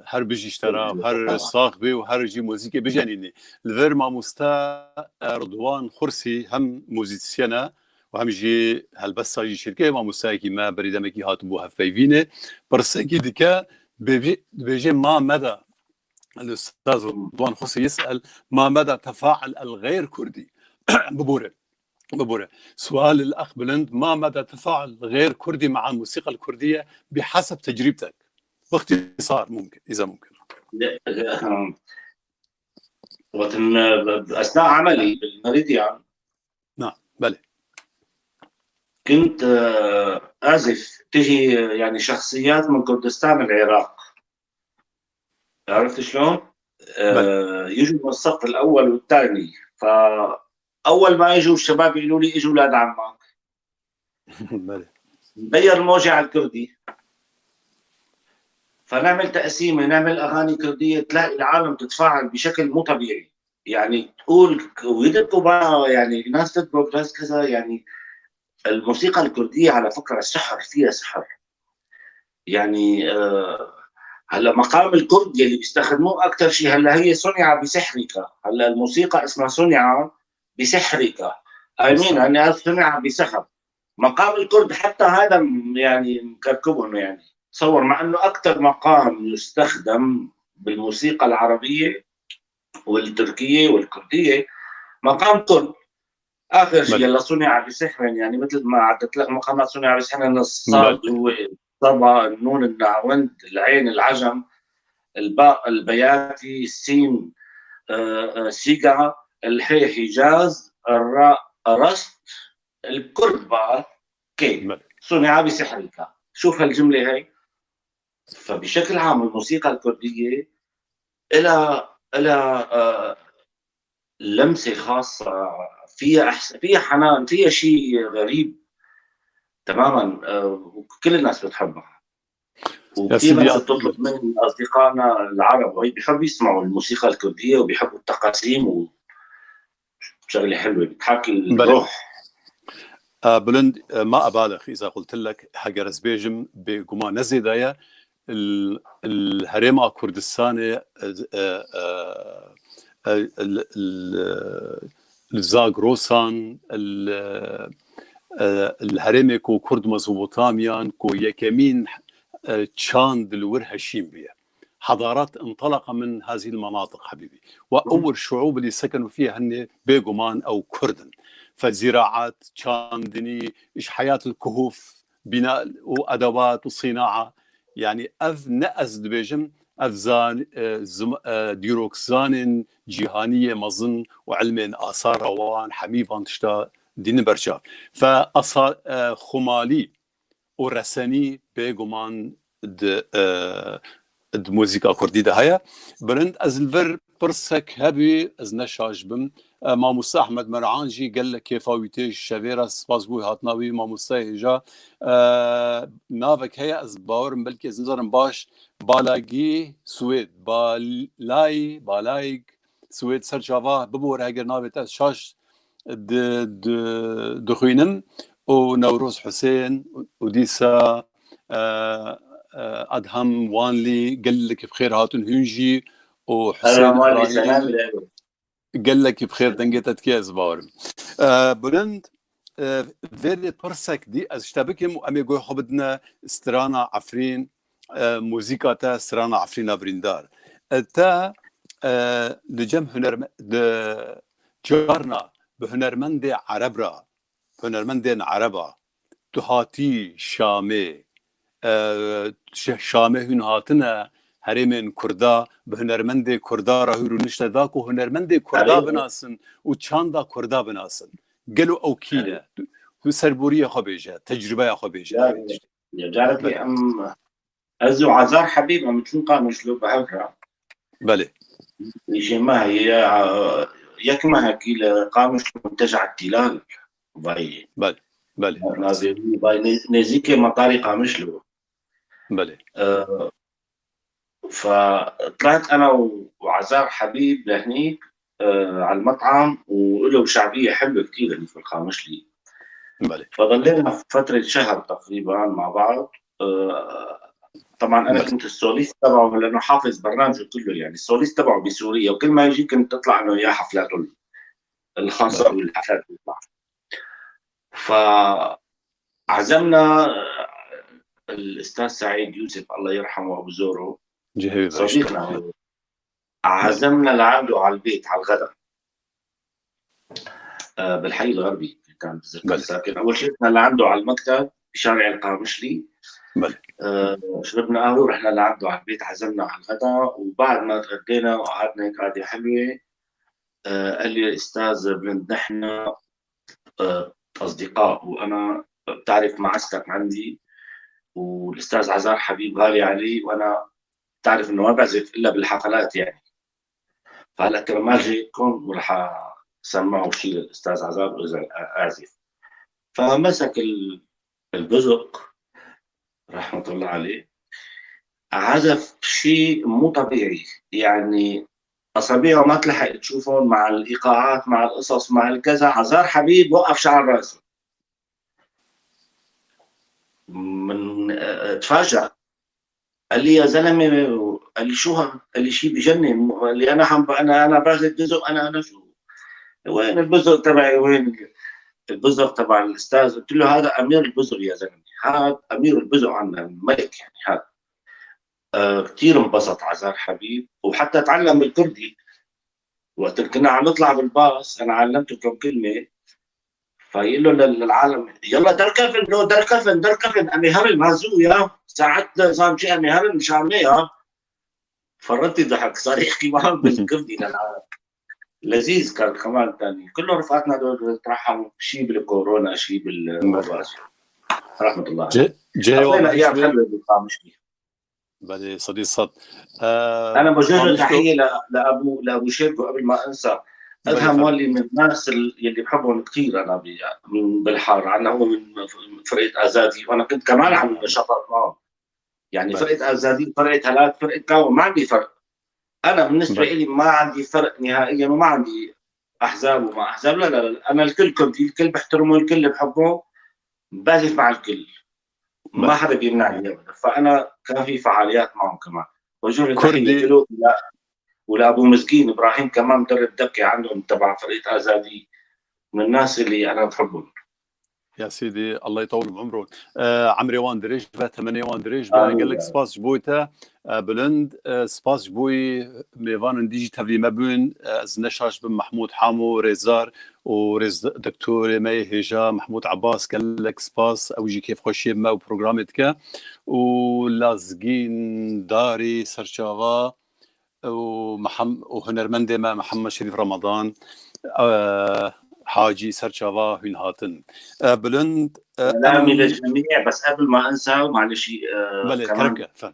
her bijî ji te re, her sax bî û her jî muzîkê bijenînî. Li vir mamoste, e, Ridwan Xursî hem muzîsyen e û hem jî helbesta jî şirkê, mamosteyekî me berî demekî hatibû hevpeyvînê. Pirsekî dike, bêjê, dibêje ma me de, الأستاذ رضوان خصي يسأل: ما مدى تفاعل الغير كردي؟ ببورة، ببورة. سؤال الأخ بلند: ما مدى تفاعل غير كردي مع الموسيقى الكردية بحسب تجربتك؟ باختصار ممكن، إذا ممكن. وقت إن، أثناء عملي بالمريديان، نعم، بلى. كنت، آه، أعزف، تجي، يعني، شخصيات من كردستان العراق. عرفت شلون؟ بلى. آه، يجوا من الصف الأول والثاني. فأول ما يجوا الشباب يقولوا لي: "إجوا أولاد عمك." بلى. نغير الموجة على الكردي. فنعمل تقسيمة، نعمل أغاني كردية، تلاقي العالم تتفاعل بشكل مو طبيعي. يعني، تقول ك-، ويدركوا بقى، يعني، ناس تدرك، ناس كذا، يعني، الموسيقى الكردية على فكرة سحر، فيها سحر. يعني، آه، هلأ مقام الكرد يلي بيستخدموه أكتر شي، هلأ هي صنع بسحرك. هلأ الموسيقى اسمها صنع بسحرك. I mean، يعني، صنع بسحر. مقام الكرد حتى هذا م-، يعني، مكركبهم، يعني. تصور، مع إنه أكتر مقام يستخدم بالموسيقى العربية والتركية والكردية مقام كرد. آخر شي، بلى. يلا، صنع بسحر، يعني، متل ما عدت لك مقامات صنع بسحر، الصاد هو الصبا، النون النهاوند، العين العجم، الباء البياتي، السين، آه، آه، سيقا، الحي حجاز، الراء رست، الكرد بقى كيف؟ صنع بسحرك. شوف هالجملة هاي. فبشكل عام الموسيقى الكردية إلها إلها آه، لمسة خاصة، فيها إحس... فيها حنان، فيها شيء غريب تماما. آه، وكل الناس بتحبها. وكثير ناس بتطلب من أصدقائنا العرب، وهي بيحبوا يسمعوا الموسيقى الكردية وبيحبوا التقاسيم و شغلة حلوة بتحاكي الروح. آه، بلند، آه، ما أبالغ إذا قلت لك، heger ez bêjim, bêguman ne zêde ye, ال-، ال-، herêma Kurdistanê, e, e, e, e, li, li, li Zagrosan, li, e, li herêmê ku Kurd Mezopotamyan, ku yekemîn, e, çand li wir heşîn bûye. حضارات انطلق من هذه المناطق حبيبي، وأول شعوب اللي سكنوا فيها هن بيغومان أو كردن. فزراعات، çandinî، إيش حياة الكهوف، بناء وأدوات وصناعة. Yani ev ne ez dibêjim, ev zan-, e, zim-, e, dîrokzanên cîhaniyê mezin û ilmên asara wan hemî van tişta dînin berçav. Fe asa-, e, xumalî û resenî bêguman di, e, di muzîka kurdî de heye. Bilind, ez li vir pirsek hebî, ez ne şaş bim. E, Mamoste Ehmed Mer'an jî gelek kêfa wî tê, şevê re spas bo hatina wî, mamoste hêja. E, navek heye, ez bawerim belkî ez nizanim baş, Balagî Swêd, Balay, Balayg Swêd, ser çava bibore heger navê te ez şaş di, di, dixwînim û Newroz Husên û dîsa, e, e, Adham Wanlî gelekî bi xêr hatin hûn jî û Husên Îbrahîm. Gelekî bi xêr dengê te dikê ez bawerim. E, Bilind, e, vêrê pirsek dî ez ji te bikim û em ê guhê xwe bidine strana Efrîn, e, muzîka te, strana Efrîna Birîndar. E, te, e, di cem hunerme-, di carna bi hunermendê Ereb re, hunermendên Ereba, tu hatî Şamê, e, Ş-, Şamê hûn hatine herêmên Kurda, bi hunermendê Kurda re hûr û nişte da ku hunermendê Kurda binasin û çanda Kurda binasin. Gelo ew kî ne? Tu, tu serboriyê xwe bêje, tecrübeya xwe bêje. Ya, ya, carekê em, ez û Azar Hebîb em çûn Qamişlo bi hev re. Belê. Îşê me heye, yek mehekî li Qamişlo Munteca Tîlal vayê. Belê, belê. Navê wî vay nê-, nêzîkê Metarê Qamişlo. Belê. E, فطلعت أنا و-، وعزار حبيب لهنيك، آه، على المطعم، وإله شعبية حلوة كتير هنيك في القامشلي. بلي. فضلينا فترة شهر تقريبًا مع بعض. آه، طبعًا أنا بلي. كنت السوليست تبعه، لأنه حافظ برنامجه كله، يعني السوليست تبعه بسوريا، وكل ما يجي كنت أطلع أنا وياه حفلاته الخاصة بلي. والحفلات بيطلع. فعزمنا الأستاذ سعيد يوسف، الله يرحمه، أبو زورو، صديقنا هو. عزمنا لعنده على البيت على الغداء. آه، بالحي الغربي كان بتذكر ساكن. أول شيء رحنا لعنده على المكتب بشارع القامشلي. آه، شربنا قهوة ورحنا لعنده على البيت، عزمنا على الغداء، وبعد ما تغدينا وقعدنا هيك قعدة حلوة، آه، قال لي: "أستاذ بلند، نحن آه، أصدقاء، وأنا بتعرف معزتك عندي، والأستاذ عزار حبيب غالي علي، وأنا بتعرف إنه ما بعزف إلا بالحفلات يعني. فهلأ كرمال جايكم ورح أسمعه شي للأستاذ عزار وإذا أعزف." فمسك ال-، البزق، رحمة الله عليه، عزف شي مو طبيعي، يعني أصابعه ما تلحق تشوفهم مع الإيقاعات، مع القصص، مع الكذا. عزار حبيب وقف شعر راسه. من، آه، تفاجأ. قال لي: "يا زلمة"، قال لي: "شو ها؟" قال لي: "شي بجنن." قال لي: "أنا عم ب-، أنا، أنا بعزف بزق، أنا، أنا شو؟ وين البزق تبعي؟ وين البزق تبع الأستاذ؟" قلت له: "هذا أمير البزق يا زلمة، هذا أمير البزق عنا، الملك يعني هذا." آه، كتير انبسط عزار حبيب، وحتى تعلم الكردي. وقت اللي كنا عم نطلع بالباص، أنا علمته كم كلمة، فيقول له لل-، للعالم: "يلا دركفن، لو دركفن، دركفن، أمي هرن، هزو يا، ساعدت نظام شي، أمي هرن، مش عامي، ها؟" فرطي ضحك، صار يحكي معهم بالكردي للعالم. لذيذ كان كمان تاني. كلهم رفقاتنا دول ترحموا، شي بالكورونا، شي بالوباء. رحمة الله. جي جي عطينا أيام حلوة بالقامشلي. بلي صديق صد. آه، أنا بوجه له تحية ل-، لأبو، لأبو شيركو قبل ما أنسى. أدهم والي من الناس ال-، يلي بحبهم كثير أنا ب-، من بالحار. عنا هو من فرقة أزادي، وأنا كنت كمان عم نشاطات معه. يعني، فرقة أزادي، فرقة هلات، فرقة كاو، ما عندي فرق. أنا بالنسبة إلي ما عندي فرق نهائيًا، وما عندي أحزاب وما أحزاب. لا، لا، لا، أنا الكل كردي، الكل بحترمه، الكل بحبه، بقف مع الكل. ما حدا بيمنعني أبدًا. فأنا كان في فعاليات معهم كمان. وجه له تحية كردي. إله ول-، ولأبو مزقين إبراهيم كمان مدرب دكة عندهم تبع فرقة أزادي، من الناس اللي أنا بحبهم. يا سيدي، الله يطول بعمرك. آه، عمري وان دريج به، تمني وان دريج به. آمين. قال لك سباس جبويته. آه، بلند، آه، سباس جبوي ميفان ديجي تفلي مبون. آه، زنشاش بن محمود حامو ريزار وريز دكتور مي هيجا محمود عباس. قال لك سباس، أوجي كيف خوشي ما وبروجرامتك. ولازقين داري سرشافا. û Mihem-, û hunermendê me Mihemed Şerîf Ramadan, e, Hacî Serçava hûn hatin. E, bilind, e, Selamî em lil cemî, bes qebl ma ensa, معلش, e, Belê, keman, kerem ke, ferm.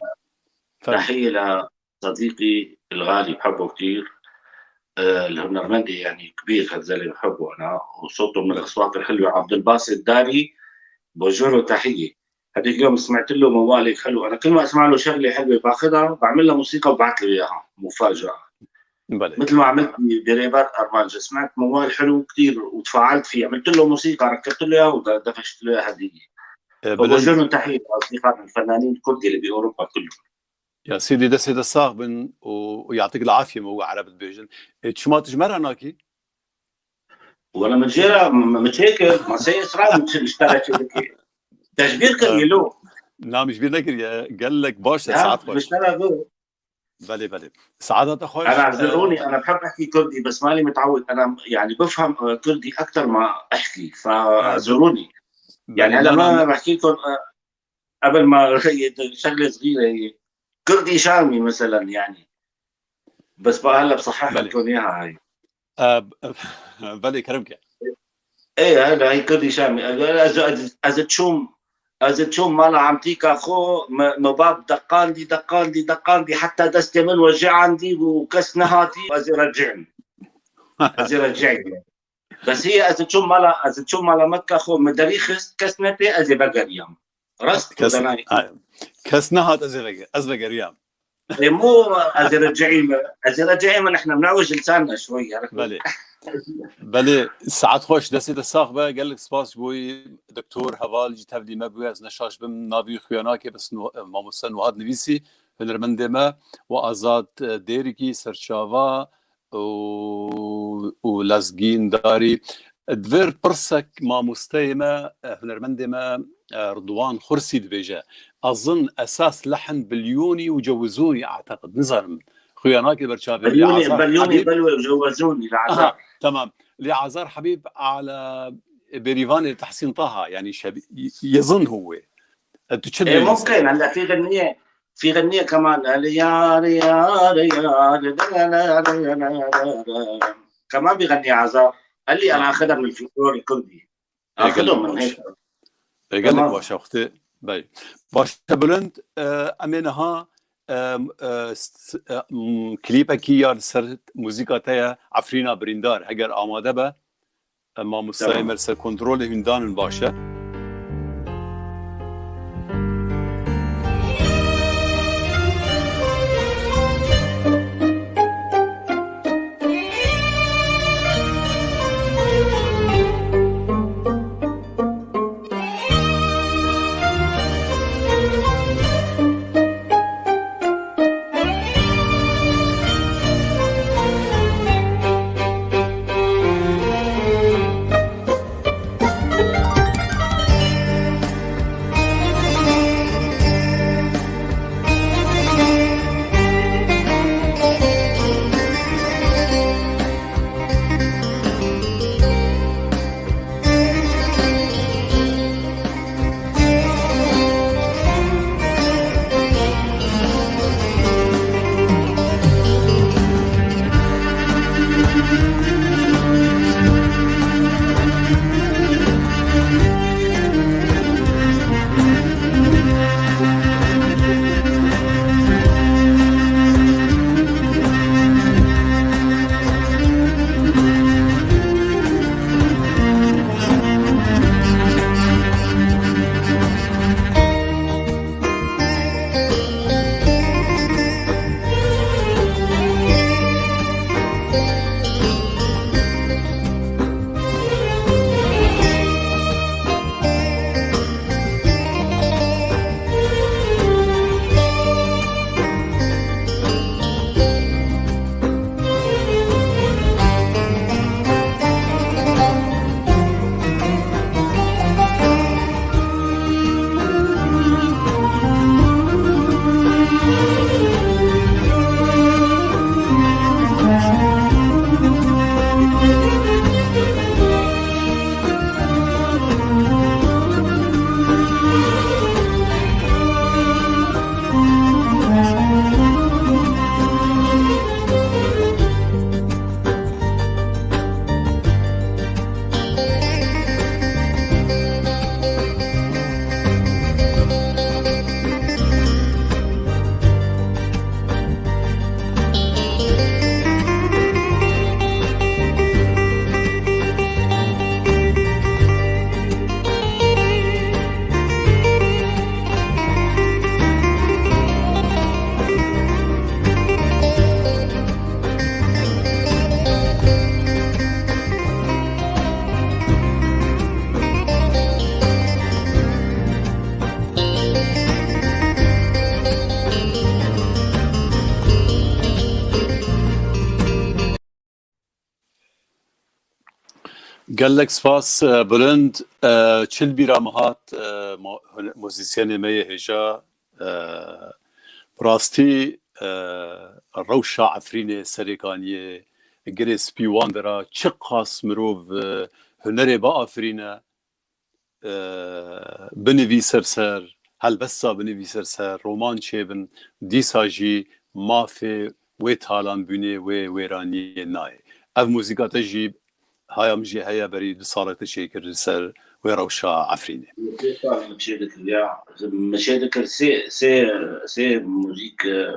Ferm. Tehîye li sedîqî el-xalî, bihebbo ketîr. E, li hunermendê, yanî, kebîr, hezelê bihebbo ana, û soto min, belê, el-eswat el-helwe, Abdulbasit Darî, bojor û tehîye. هذيك اليوم سمعت له موال هيك حلو. أنا كل ما أسمع له شغلة حلوة باخذها، بعمل لها موسيقى وببعث له إياها مفاجأة. بلى. مثل ما عملت ب-، بريبار أرمانجا، سمعت موال حلو كتير وتفاعلت فيه، عملت له موسيقى، ركبت له إياها ودفشت له إياها هدية. إيه، بلند. وبوجه لهم تحية لأصدقائنا الفنانين الكرد اللي بأوروبا كلهم. يا سيدي، destê te sax bin û, û يعطيك العافية، me wê ereb dibêjin. E, çima tu ji me re nakî? Wela min jê re, m-, min çêkir, maseyê sira min çi, ji te re çêdikî. Te ji bîr kiriye lo? Na, min ji bîr nekiriye. Gelek baş e, ya, saet xweş. Ji te re got. Belê, belê. Saeta te xweş. أنا اعذروني، e, أنا بحب أحكي كردي، بس مالي متعود. أنا، يعني، بفهم، آه، كردي أكتر ما أحكي، فاعذروني. يعني، أنا ما بحكي لكم، آه، قبل ما شغلة صغيرة هي. كردي شامي مثلًا، يعني. بس بقى هلأ بصحح لكم إياها هاي. Belê, kerem ke. Ê, hela hî kurdî şamî. Ez, ez, ez, ez çûm, ez çûm mala emtîka xwe, me, me bab deqandî, deqandî, deqandî, heta destê min we jê andî û kes nehatî, ez ê recîm. Ez ê recîm. Bes hî ez çûm mala, ez çûm mala meka xwe, me derî xist, kes netê, ez ê vegeriyam. Rast, kes, danay. Kes nehat, ez ê vege-, ez vegeriyam. Ê, mû ez ê recîm, ez ê recîm, nihna newij lisanna şwey, ya. Belê. Belê, saet xweş, destê te sax be, gelek spas ji bo wî doktor heval jî tevlî me bûye, ez ne şaş bim, navî wî xuya nake, bes Nuh-, mamoste Nuhat nivîsî, hunermendê me, û Azad, e, Dêrikî, serçava, û, û Lezgîn Darî. Di vir pirsek mamosteyê me, e, hunermendê me, e, Ridwan Xursî dibêje, Ezin esas lehn bilyonî û cewizonî, e'teqid. Nizanim, xuya nake ber çavê Lî Belyonî, Azar belyonî, Hebîb. Belwe, cewizonî, Lî Azar. Aha, tamam. Lî Azar Hebîb ala Bêrîvanê Tehsîn Taha, yanî şebî-, yezin huwê. E, tu çi dibêjî ser? E, mumkin, hela fî xinniye, fî xinniye keman, el yar, yar, yar, keman bî xinniye Azar. Elî ana xedem min folklorî kurdî. Ê, gelek baş. Ê, gelek baş e, wextê. Bey. Baş e, Bilind, e, em ê niha, e, e, s-, e, m, klîpekî ya li ser muzîka te ye, Efrîna Birîndar, heger amade be, e, mamosteyê me li ser kontrolê hûn danin, baş e. Gelek spas, e, Bilind. E, çi li bîra min hat, e, mo-, hune-, muzîsyenê me yê hêja, e, bi rastî, e, rewşa Efrînê, Serêkaniyê, Girê Spî wan dera çiqas mirov, e, hunerê biafirîne, e, binivîse ser ser, helbesta binivîse ser ser, roman çêbin, dîsa jî mafê wê talanbûnê, wê wêraniyê nayê. Ev muzîka te jî haya min jî heye, berî du salek te çêkir li ser wê rewşa Efrînê. Sê sal min çêdikir, ya. Min çêdikir sê, sê, sê muzîk, e,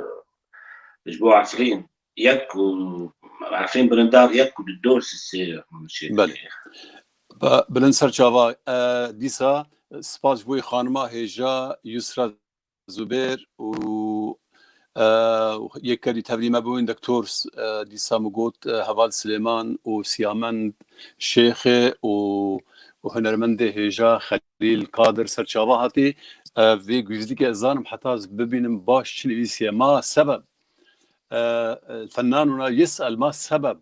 ji bo Efrîn. Yek û Efrîn Birindar yek û di dor sê min çêdikir. Belê. Ba-, Bilind Serçava, e, dîsa spas ji bo xanima hêja Yusra Zubêr û, e, yek kerî tevlî me bûn, Doktor, e, dîsa min got, e, Heval Silêman û Siyamend Şêxê û, û hunermendê hêja Xelîl Kadir Serçava hatî. E, vê guzlîkê ez zanim heta ez bibînim baş çi nivîsiye. Ma sebeb, e, e, fennanuna yes'el ma sebeb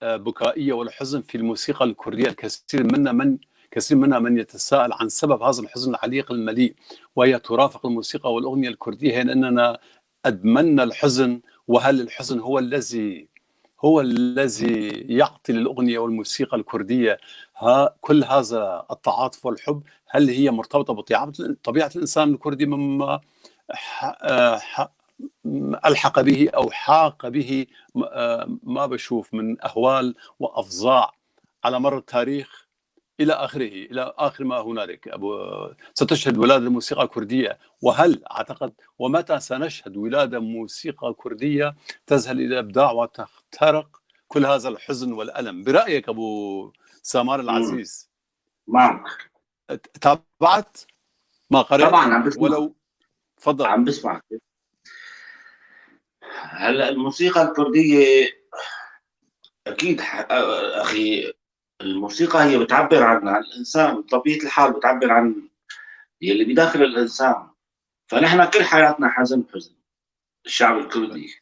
e, bukaiye wal huzn fil musîqa l kurdîye. Kesîr minna men, kesîr minna men yetesa'el an sebeb hazal huzn al alîq al melî. Ve hiye turafiq al musîqa wal ugnîye al kurdîye, hîn ennena edmenna al huzn, ve hel al huzn huwe ellezî, huwe ellezî ya'ti lil ugnîye wal musîqa al kurdîye. Ha, kul haza al ta'atuf wal hub, hel hiye murtabita bi tabi'at, tabi'at al insan al kurdî mimma ha-, e, ha-, ألحق به أو حاق به، آه، ما بشوف من أهوال وأفظاع على مر التاريخ إلى آخره، إلى آخر ما هنالك. أبو، ستشهد ولادة موسيقى كردية، وهل أعتقد، ومتى سنشهد ولادة موسيقى كردية تذهل إلى الإبداع وتخترق كل هذا الحزن والألم؟ برأيك أبو سامار العزيز؟ معك. تابعت؟ ما قريت؟ طبعًا عم بسمع. ولو، تفضل. عم بسمع. هلأ الموسيقى الكردية أكيد ح-، أخي، الموسيقى هي بتعبر عن، عن الإنسان، بطبيعة الحال بتعبر عن يلي بداخل الإنسان. فنحن كل حياتنا حزن بحزن، الشعب الكردي.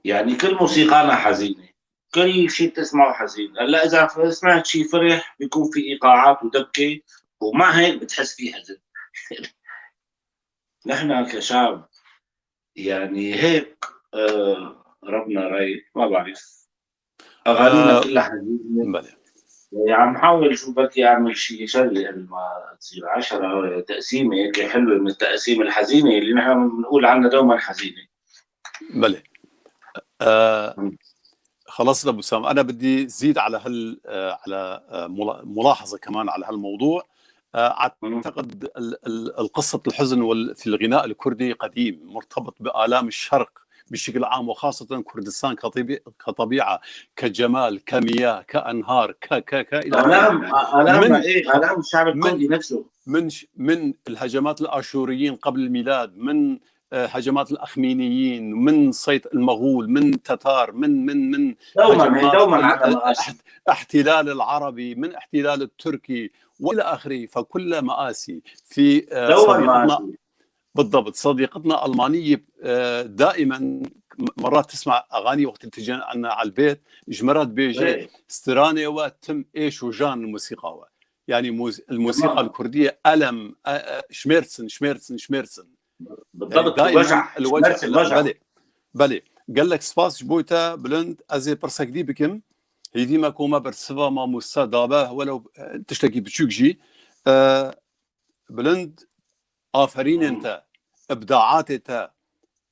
يعني كل موسيقانا حزينة، كل شي بتسمعه حزين. هلأ إذا ف-، سمعت شي فرح بيكون في إيقاعات ودبكة، ومع هيك بتحس في حزن. نحن كشعب، يعني هيك، آه، ربنا رايد، ما بعرف. أغانينا آه، كلها حزينة. بلى. يعني عم حاول شو بركي أعمل شي، شغلة قبل ما تصير عشرة، تقسيمة هيك حلوة من التقاسيم الحزينة اللي نحن بنقول عنها دومًا حزينة. بلى. آه، مم. خلاص لابو سام، أنا بدي زيد على هال آه، على آه، ملا- ملاحظة كمان على هالموضوع. آه، أعتقد ال- ال- القصة الحزن وال- في الغناء الكردي قديم، مرتبط بآلام الشرق بشكل عام، وخاصة كردستان كطبي- كطبيعة، كجمال، كمياه، كأنهار، ك ك ك إلى آلام، آلام، إيه، آلام الشعب الكردي نفسه. من ش- من الهجمات الآشوريين قبل الميلاد، من آه، هجمات الأخمينيين، من صيد المغول، من تتار، من من من دوما هي هجمات دوما ال- على ال- مآسي. احت- احتلال العربي، من احتلال التركي والى اخره. فكل مآسي في آه، دوما صديقتنا مآسي. بالضبط، صديقتنا المانيه آه، دائما م- مرات تسمع اغاني وقت تجي عنا على البيت، جمرات بيجي ايه. ستراني وتم ايش وجان الموسيقى هو. يعني موز- الموسيقى تمام. الكرديه الم آه، آه، شميرتسن شميرتسن شميرتسن. بالضبط، دائمًا الوجع. الوجع. نفس الوجع. بلي، بلي. قال لك سباس جبويتا بلند، أزي برسك دي بكم. هي دي ما كوما برسفا ما موسى دابا ولو آه، تشتكي بتشوك جي. آه، بلند، آفرين أنت، إبداعات أنت،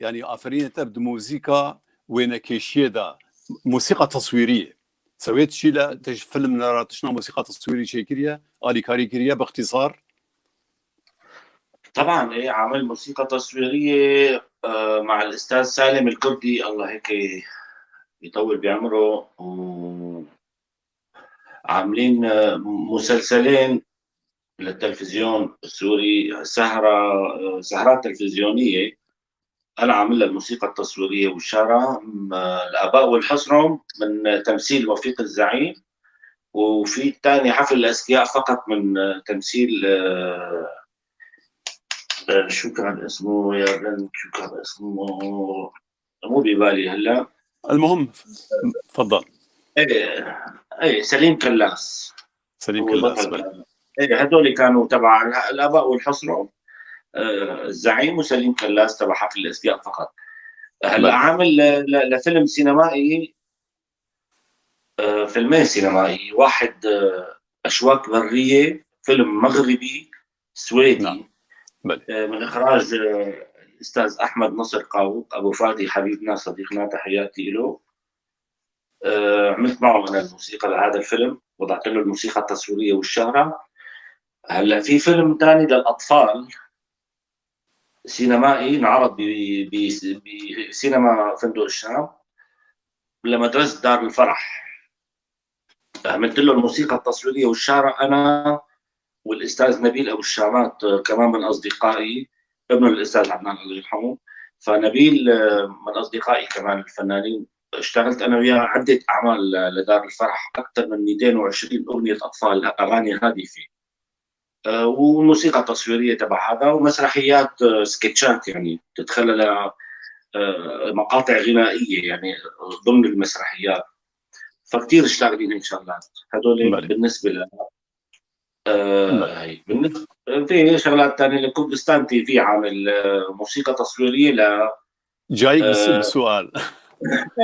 يعني آفرين أنت بد موسيقى وين كيشيدا، موسيقى تصويرية. سويت شي لا تج فيلم نرى تشنا موسيقى تصويرية شي كريا، آلي كاري كريا باختصار. طبعًا، إيه، عامل موسيقى تصويرية، آه، مع الأستاذ سالم الكردي، الله هيك يطول بعمره. و-، عاملين، آه، مسلسلين للتلفزيون السوري، سهرة، آه، سهرات تلفزيونية. أنا عامل لها الموسيقى التصويرية والشارع، م-، الآباء والحصرم من تمثيل وفيق الزعيم، وفي الثاني حفل الأذكياء فقط من تمثيل، آه، آه، شو كان اسمه يا بنت، شو كان اسمه؟ مو ببالي هلا. المهم، تفضل. ايه، ايه، سليم كلاس. سليم هو كلاس، البطل. بلى. ايه، هدول كانوا تبع الآباء والحصرم. آه، الزعيم وسليم كلاس تبع حفل الأذكياء فقط. هلأ بلى. عامل ل-، ل-، لفيلم سينمائي، آه، فيلمين سينمائي، واحد، آه، أشواك برية، فيلم مغربي سويدي. نعم. بلى. آه، من إخراج، آه، الأستاذ أحمد نصر قاوق، أبو فادي حبيبنا صديقنا، تحياتي له. آه، عملت معه أنا الموسيقى لهذا الفيلم، وضعت له الموسيقى التصويرية والشهرة. هلأ في فيلم تاني للأطفال، سينمائي، انعرض ب-، ب-، بسينما فندق الشام لمدرسة دار الفرح. عملت له الموسيقى التصويرية والشارع أنا والأستاذ نبيل أبو الشامات، آه، كمان من أصدقائي، ابن الأستاذ عدنان الله يرحمه. فنبيل، آه، من أصدقائي كمان الفنانين، اشتغلت أنا وياه عدة أعمال ل-، لدار الفرح، أكثر من ميتين وعشرين أغنية أطفال، أغاني هادفة. آه، وموسيقى تصويرية تبع هذا، ومسرحيات، آه، سكتشات، يعني، تتخلى ل-، آه، مقاطع غنائية، يعني، ضمن المسرحيات. فكتير اشتغلين هيك شغلات. هدول بلى. بالنسبة ل-، آه، بلى. هي. بالنسبة، في شغلات تانية، لكردستان تي في عامل، آه، موسيقى تصويرية ل-، جايك بس آه، بسؤال.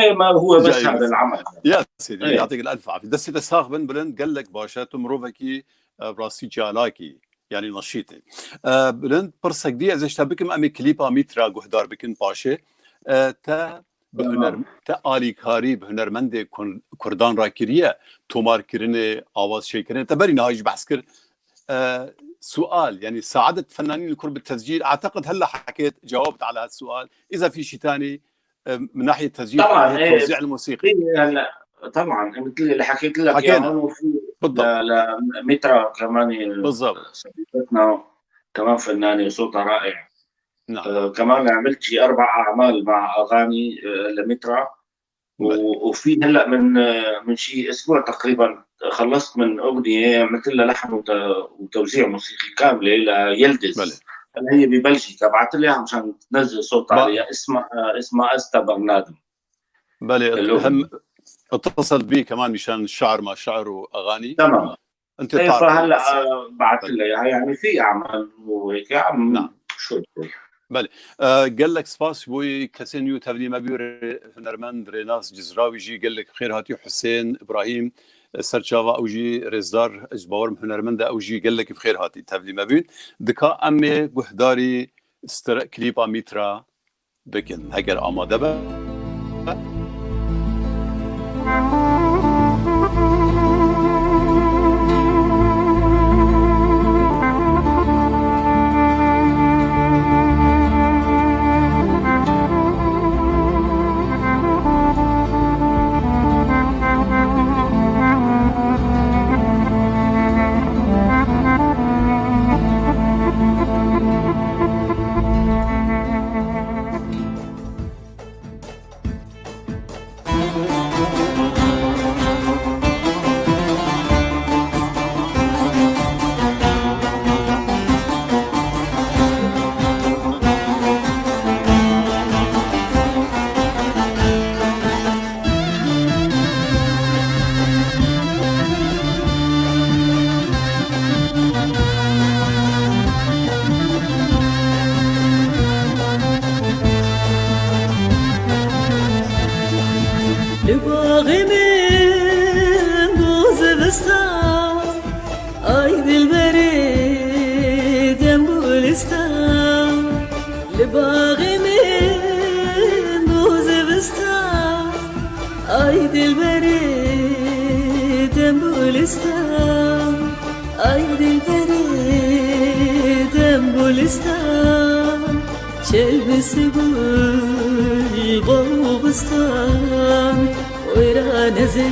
إيه، ما هو بس جايك هذا بس. العمل. يا سيدي، إيه. يعطيك الألف عافية. دەستت ساغ بن، بلند، gelek baş e، tu mirovekî، e, bi rastî çalakî, yanî neşîtî. E, Bülent, pirsek dî ez ê ji te bikim, em ê klîpa Mîtra guhdar bikin paşê. E, te bi Tamam. huner-, te alîkarî bi hunermendê kun-, kurdan re kiriye, tomarkirinê, awazçêkirinê. Te berî niha jî behs kir. E, sual, yanî ساعدت فنانين الكرد بالتسجيل؟ أعتقد هلا حكيت، جاوبت على هالسؤال. إذا في شي تاني، e, من ناحية تسجيل، طبعًا، من ناحية إيه، توزيع الموسيقى. إيه، هلا، طبعًا، مثل اللي حكيت لك حكينا. إياهم، وفي بالضبط. ل-، لمترا كمان، بالضبط. صديقتنا، كمان فنانة وصوتها رائع. نعم. آه، كمان عملت شي أربع أعمال مع أغاني، آه، لمترا. بلى. و-، وفي هلأ من، آه، من شي أسبوع تقريبًا خلصت من أغنية، عملت لها لحن وت-، وتوزيع موسيقي كاملة ليلدز. بلى. هلأ هي ببلجيكا، بعت لي إياها مشان تنزل صوت ب- عليها. اسمها، آه، اسمها أستا برنادم. بلى، الأغنية. هم اتصل بي كمان مشان شعر ما شعر وأغاني. تمام. أنت إيه، بتعرف فهلأ، بس. آه، بعت بلى. لي إياها. يعني في أعمال وهيك، عم نعم. شوي شوي. بلى. آه، gelek spas بوي كسينيو تفدي ما بيو ري-، هنرمند ريناس جزراوي جي gelek بخير هاتي حسين إبراهيم، آه، سرچاوا أو جي رزدار، إج باورم هنرمند أو جي gelek بخير هاتي تفدي ما بيو. دكا أمي جهداري استر-، كليبا ميترا بكن، هكر آماده به. Ay dilberê dem gulistan, çelbisi gul bobistan, oyran ezê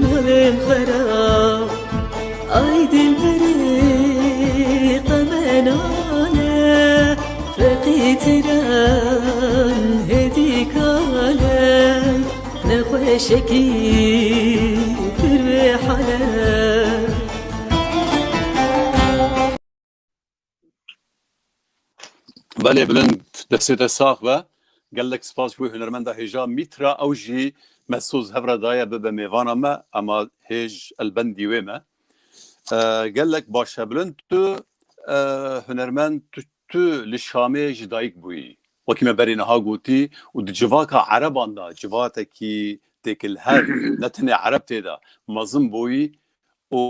malê xera. Ay dilberê qemenane, feqî tîran hêdî kale, nexweşekî pir wê hale. Belê, bilind, destê te sax be. Gelek spas ji bo hunermenda hêja Mîtra, ew jî me soz hev re daye bibe mêvana me, ema hêj elbendî wê me. E, gelek baş e, bilind, tu, e, hunermend, tu, tu li Şamê ji dayik bûyî. Wekî me berê niha gotî û di civaka Ereban de, civatekî têkilher, ne tenê Ereb tê de, mezin bûyî û,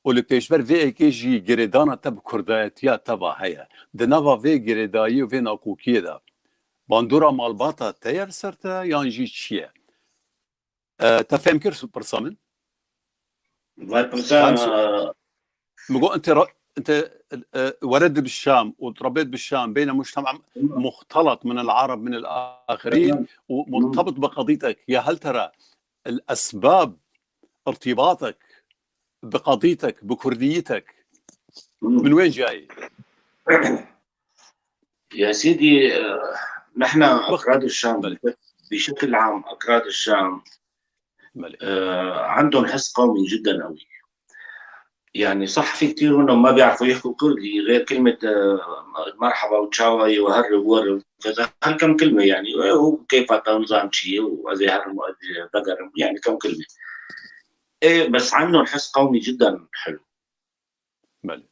û li pêşber vê yekê jî girêdana te bi kurdayetiya te va heye. Di nava vê girêdayî û vê nakokiyê de bandora malbata te ye li ser te yan jî çi ye? E, te fêm kir pirsa min? Vay pirsa, Fem so-, e, Min got, ente ra-, ente, e, were di bi Şam û rebêt bi Şam, beyne mujtema muxtelat min el-Arab min el-axirîn û murtabit bi qedîtek, ya hel tera el-esbab irtibatek bi qedîtek, bi kurdiyîtek, min wên cayê. يا سيدي، آه، نحن أكراد الشام، بلي. بشكل عام أكراد الشام، بلي. آه، عندهم حس قومي جدًا قوي. يعني صح، في كتير منهم ما بيعرفوا يحكوا كردي غير كلمة، آه، مرحبا وتشاوا وهر وور وكذا، هالكم كلمة يعني، وكيف تنظام شي وأزي هر وأزي بقر، يعني كم كلمة. إيه، بس عندهم حس قومي جدًا حلو. بلي.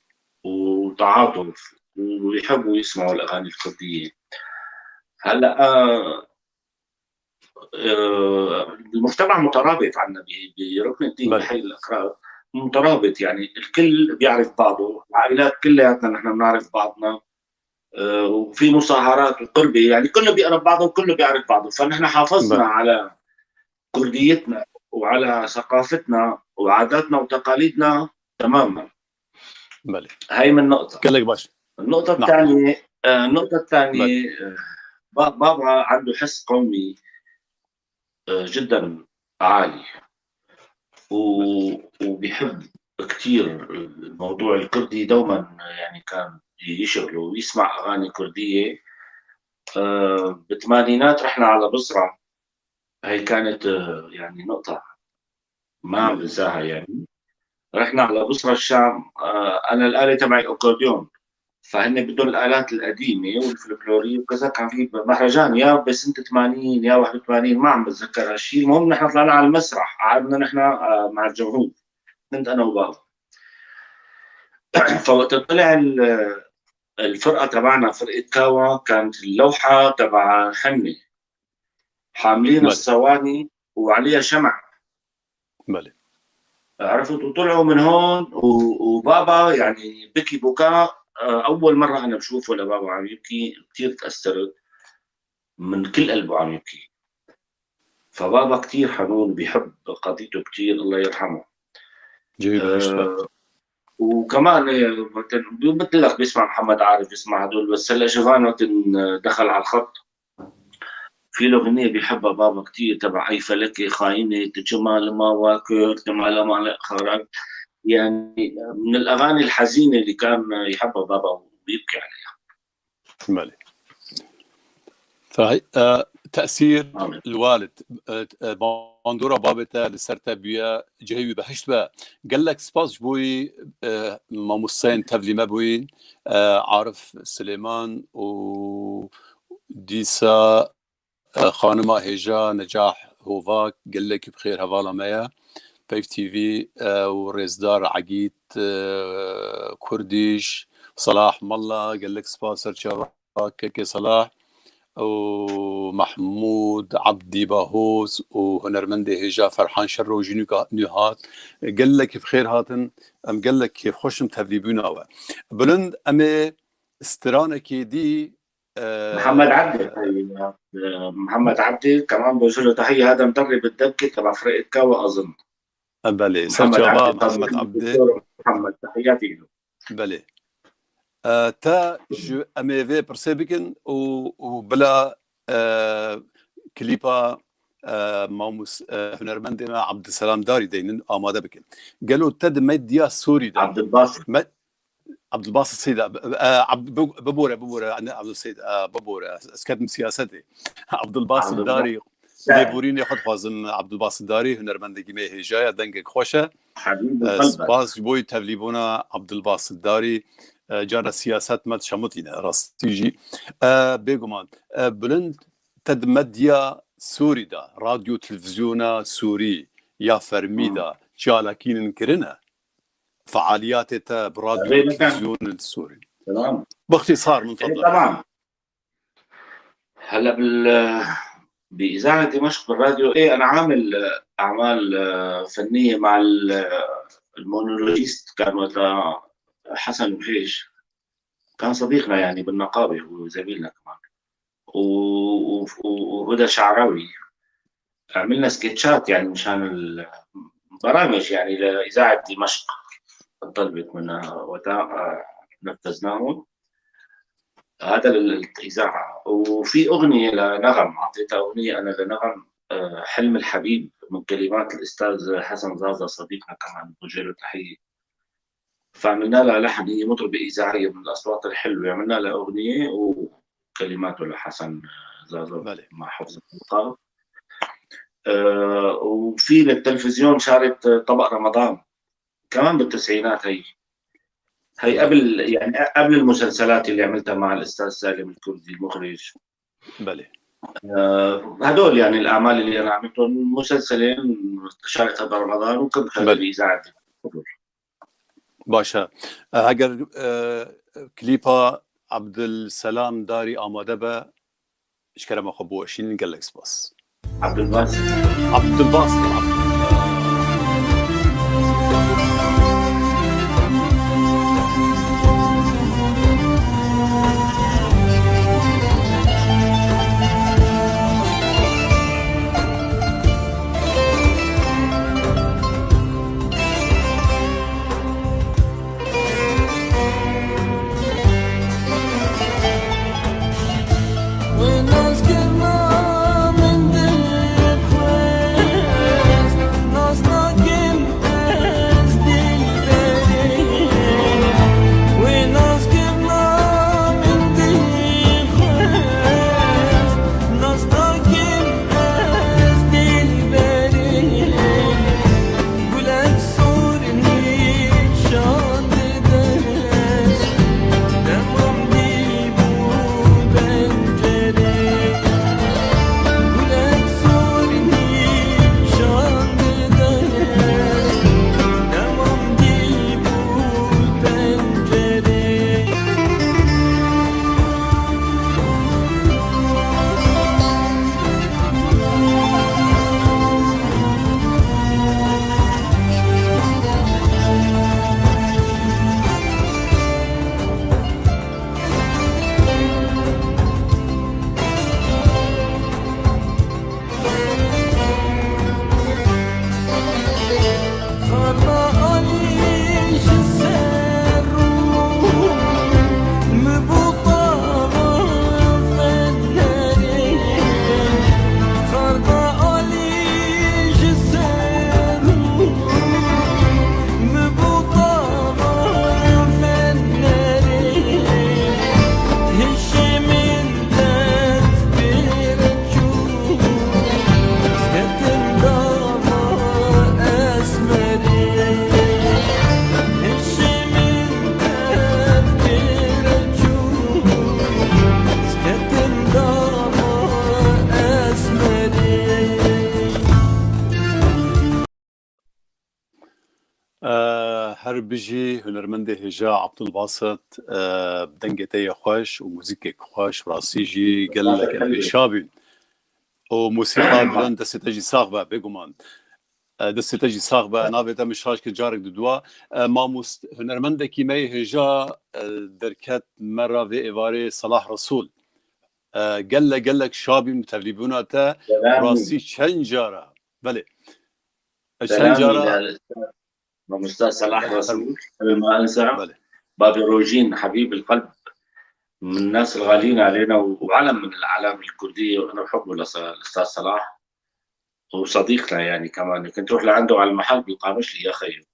وتعاطف، ويحبوا يسمعوا الأغاني الكردية. هلأ، آه، آه، المجتمع مترابط عنا ب-، بركن الدين، بلي. بحي الأكراد مترابط، يعني الكل بيعرف بعضه، العائلات كلياتنا نحن بنعرف بعضنا، آه، وفي مصاهرات وقربة، يعني كله بيقرب بعضه وكله بيعرف بعضه، فنحن حافظنا بلي. على كرديتنا وعلى ثقافتنا وعاداتنا وتقاليدنا تمامًا. بلي. هاي من نقطة. قال لك باش. النقطة نعم. الثانية، آه، النقطة الثانية، بلي. آه، با-، بابا عنده حس قومي، آه، جدًا عالي. و-، بلي. وبيحب كتير الموضوع الكردي، دومًا يعني كان يشغله ويسمع أغاني كردية. آه، بالثمانينات رحنا على بصرة. هاي كانت، آه، يعني نقطة ما عم بنساها يعني. رحنا على بصرة الشام، آه، أنا الآلة تبعي أكورديون، فهن بدهم الآلات القديمة والفلكلورية وكذا. كان في مهرجان يا بسنة ثمانين يا واحد وثمانين، ما عم بتذكر هالشي. المهم نحن طلعنا على المسرح، قعدنا نحن، آه، مع الجمهور، كنت أنا وبابا. فوقت طلع ال-، الفرقة تبعنا، فرقة كاوا، كانت اللوحة تبع حنة، حاملين بلي. الصواني وعليها شمع. بلي. عرفت؟ وطلعوا من هون و-، وبابا يعني بكي بكاء، آه، أول مرة أنا بشوفه لبابا عم يبكي، كتير تأثرت، من كل قلبه عم يبكي. فبابا كتير حنون، بيحب قضيته كتير، الله يرحمه. جاي بهشت آه، وكمان، آه، مثل، مثل لك بيسمع محمد عارف، بيسمع هدول، بس هلأ شوفان وقت إن دخل على الخط، في له غنية بيحبها بابا كتير، تبع أي فلكة خاينة، تجمع لما واكر، تجمع لما خرج. يعني، من الأغاني الحزينة اللي كان يحبها بابا ويبكي عليها. بلي. فهي، آه، تأثير آمين. الوالد، آه، آه، باندورا بابته لسرته بويا جهوي بهشت بقى. قال لك سباس جبوي، آه، ماموسين تفلي ما بوين، آه، عارف سليمان و ديسا، آه، خانما هيجا نجاح هوفاك، قال لك بخير هفالا ميا. Peyv T V, e, û rêzdar Egîd, e, Kurdîş, Selah Malla, gelek spas ser çava, Kekê Selah û Mehmûd Ebdî Bahoz û hunermendê hêja Ferhan Şerro jî nûka-, nû hat. Gelek bi xêr hatin. Em gelek kêfxweş in tevlîbûna we. Bilind, em ê stranekê dî, e, محمد عبدي، محمد عبدي كمان بوجه له تحية، هذا مدرب الدبكة تبع فرقة كاوا أظن. E, belê, ser Muhammed çava Abdi, Muhammed Abdi. Doktor Muhammed, tehiyatî îro. Belê. E, te ji em ê vê pirsê bikin û, û bila, e, klîpa, e, mamûs-, e, hunermendê me Abdulselam Darî deynin amade bikin. Gelo te di medya Sûrî de Abdulbasit. Me-, Abdulbasit Seyda, e, Ab-, bi-, bibore, bibore, ne Abdul Seyda, e, bibore. Ez ketim siyasetê. Abdulbasit Abdulbasit. Darî, Ser. Lêborînê xwe dixwazim, Abdulbasit Darî, hunermendekî me hêja ye, dengek xweş e. Habîb E, qelb e. Spas ji bo tevlîbûna Abdulbasit Darî. E, cara siyaset me dişemutîne, rastî jî. E, bêguman, e, bilind te di medya Sûrî de, radyo televîzyona Sûrî ya fermî Hmm. de çalakînin kirine? Fealiyatê te bi radyo Rê nekem. Televîzyonên Sûrî. Tamam. Bixtîsar, min E, fadlek. Tamam. هلا بال بإذاعة دمشق بالراديو، إيه، أنا عامل أعمال فنية مع ال- المونولوجيست كان وقتها حسن وحيش، كان صديقنا يعني بالنقابة، هو زميلنا كمان. و... و... وهدى شعراوي. عملنا سكتشات يعني مشان البرامج يعني لإذاعة دمشق، طلبت منا وقتها، آه، نفذناهم. هذا لل- للإذاعة. وفي أغنية لنغم، عطيتها أغنية أنا لنغم، آه، حلم الحبيب، من كلمات الأستاذ حسن زازا صديقنا كمان، بوجه له تحية. فعملنا لها لحن، هي مطربة إذاعية من الأصوات الحلوة، عملنا لها أغنية وكلماته لحسن زازا بلي. مع حفظ الألقاب. آه، وفي للتلفزيون شارة طبق رمضان، كمان بالتسعينات هي. هي قبل، يعني، قبل المسلسلات اللي عملتها مع الأستاذ سالم الكردي المخرج. بلي. آه، هدول يعني الأعمال اللي أنا عملتهم، مسلسلين، شارة طبق رمضان، وكنت خارج بلي. الإذاعة. Baş e. E, heger, e, klîpa Abdulselam Darî amade be, ji kerema xwe biweşînin, gelek spas. Abdulbasit. Abdulbasit. E, her bijî hunermendê hêja Abdulbasit, e, dengê te yê xweş û muzîkek xweş, rastî jî gelek em pê şa bîn. Û musîqa bilind, destê te jî sax be, bêguman. E, destê te jî sax be, navê te min şaş kir carek di dua. E, mamost-, hunermendekî me yê hêja, e, derket me re vê êvarê Salah Resul. E, gelek gelek şa bîn bi tevlîbûna te, rastî çend cara. Belê. Çend cara. Mamosta Salah Rasul, قبل ما أنسى، بابي روجين حبيب القلب، من الناس الغاليين علينا وعلم من الأعلام الكردية، وأنا بحبه للأستاذ صلاح وصديقنا يعني كمان. كنت روح لعنده على المحل بالقامشلي يا خيو.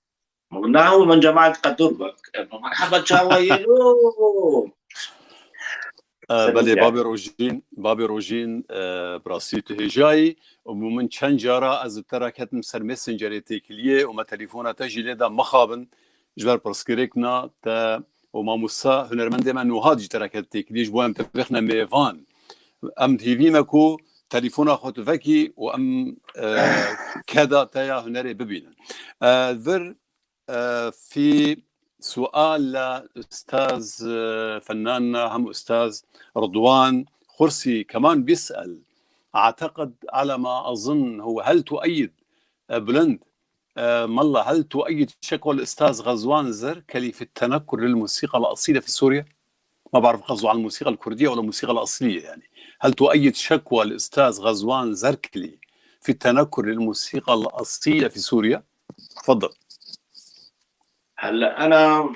قلنا هو من جماعة قدربك. مرحبا تشاويلو. Belê, babê Rojîn, babê Rojîn, e, bi rastî tu hêjayî û min çend cara ez bi te re ketim ser Messengerê têkiliyê û me telefona te jî lê da mixabin. Ji ber pirsgirêkna te û mamosta hunermendê me Nuhat jî te re ket têkiliyê, ji bo em te bixine mêvan. Em hêvî me ku telefona xwe tu vekî û em, e, keda te ya hunerê bibînin. E, vir في سؤال لأستاذ، آه، فناننا هم أستاذ رضوان خرسي كمان بيسأل، أعتقد على ما أظن هو، هل تؤيد، آه، بلند، آه، ملا، هل تؤيد شكوى الأستاذ غزوان زركلي في التنكر للموسيقى الأصيلة في سوريا؟ ما بعرف قصده عن الموسيقى الكردية ولا الموسيقى الأصلية، يعني. هل تؤيد شكوى الأستاذ غزوان زركلي في التنكر للموسيقى الأصيلة في سوريا؟ تفضل. هلا انا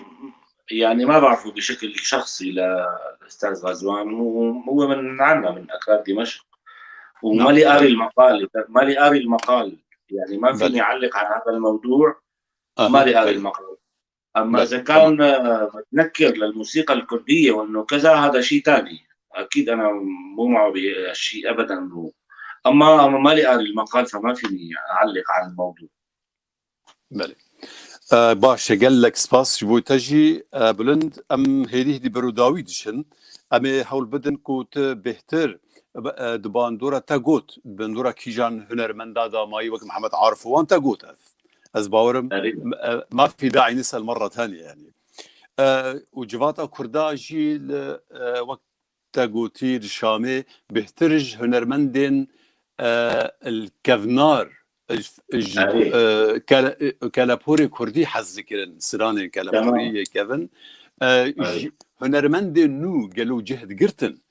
يعني ما بعرفه بشكل شخصي للاستاذ غزوان، وهو من عنا، من اكراد دمشق، وما لي قاري المقال، ما لي قاري المقال، يعني ما فيني اعلق على هذا الموضوع. ما لي قاري المقال. اما اذا كان، آه، متنكر للموسيقى الكرديه وانه كذا، هذا شيء ثاني. اكيد انا مو معه بهالشيء ابدا، و... اما ما لي قاري المقال، فما فيني اعلق على الموضوع. Belê. E, baş e, gelek spas ji bo te jî, e, Bilind. Em hêdî hêdî ber û dawî diçin. Em ê hewl bidin ku tu bêhtir, e, di bandora te got, di bandora kîjan hunermenda damayî wek Mihemed Arif û wan te got ev. Ez bawerim, e, ma fî daî nisel merre tenê, yani. E, û civata Kurda jî li, e, wek te gotî, di Şamê bêhtir ji hunermendên, e, li kevnar, ji, ji, e, kele-, e, keleporê kurdî hez dikirin, stranên keleporî yê kevin. E, ji hunermendên nû gelo cih digirtin?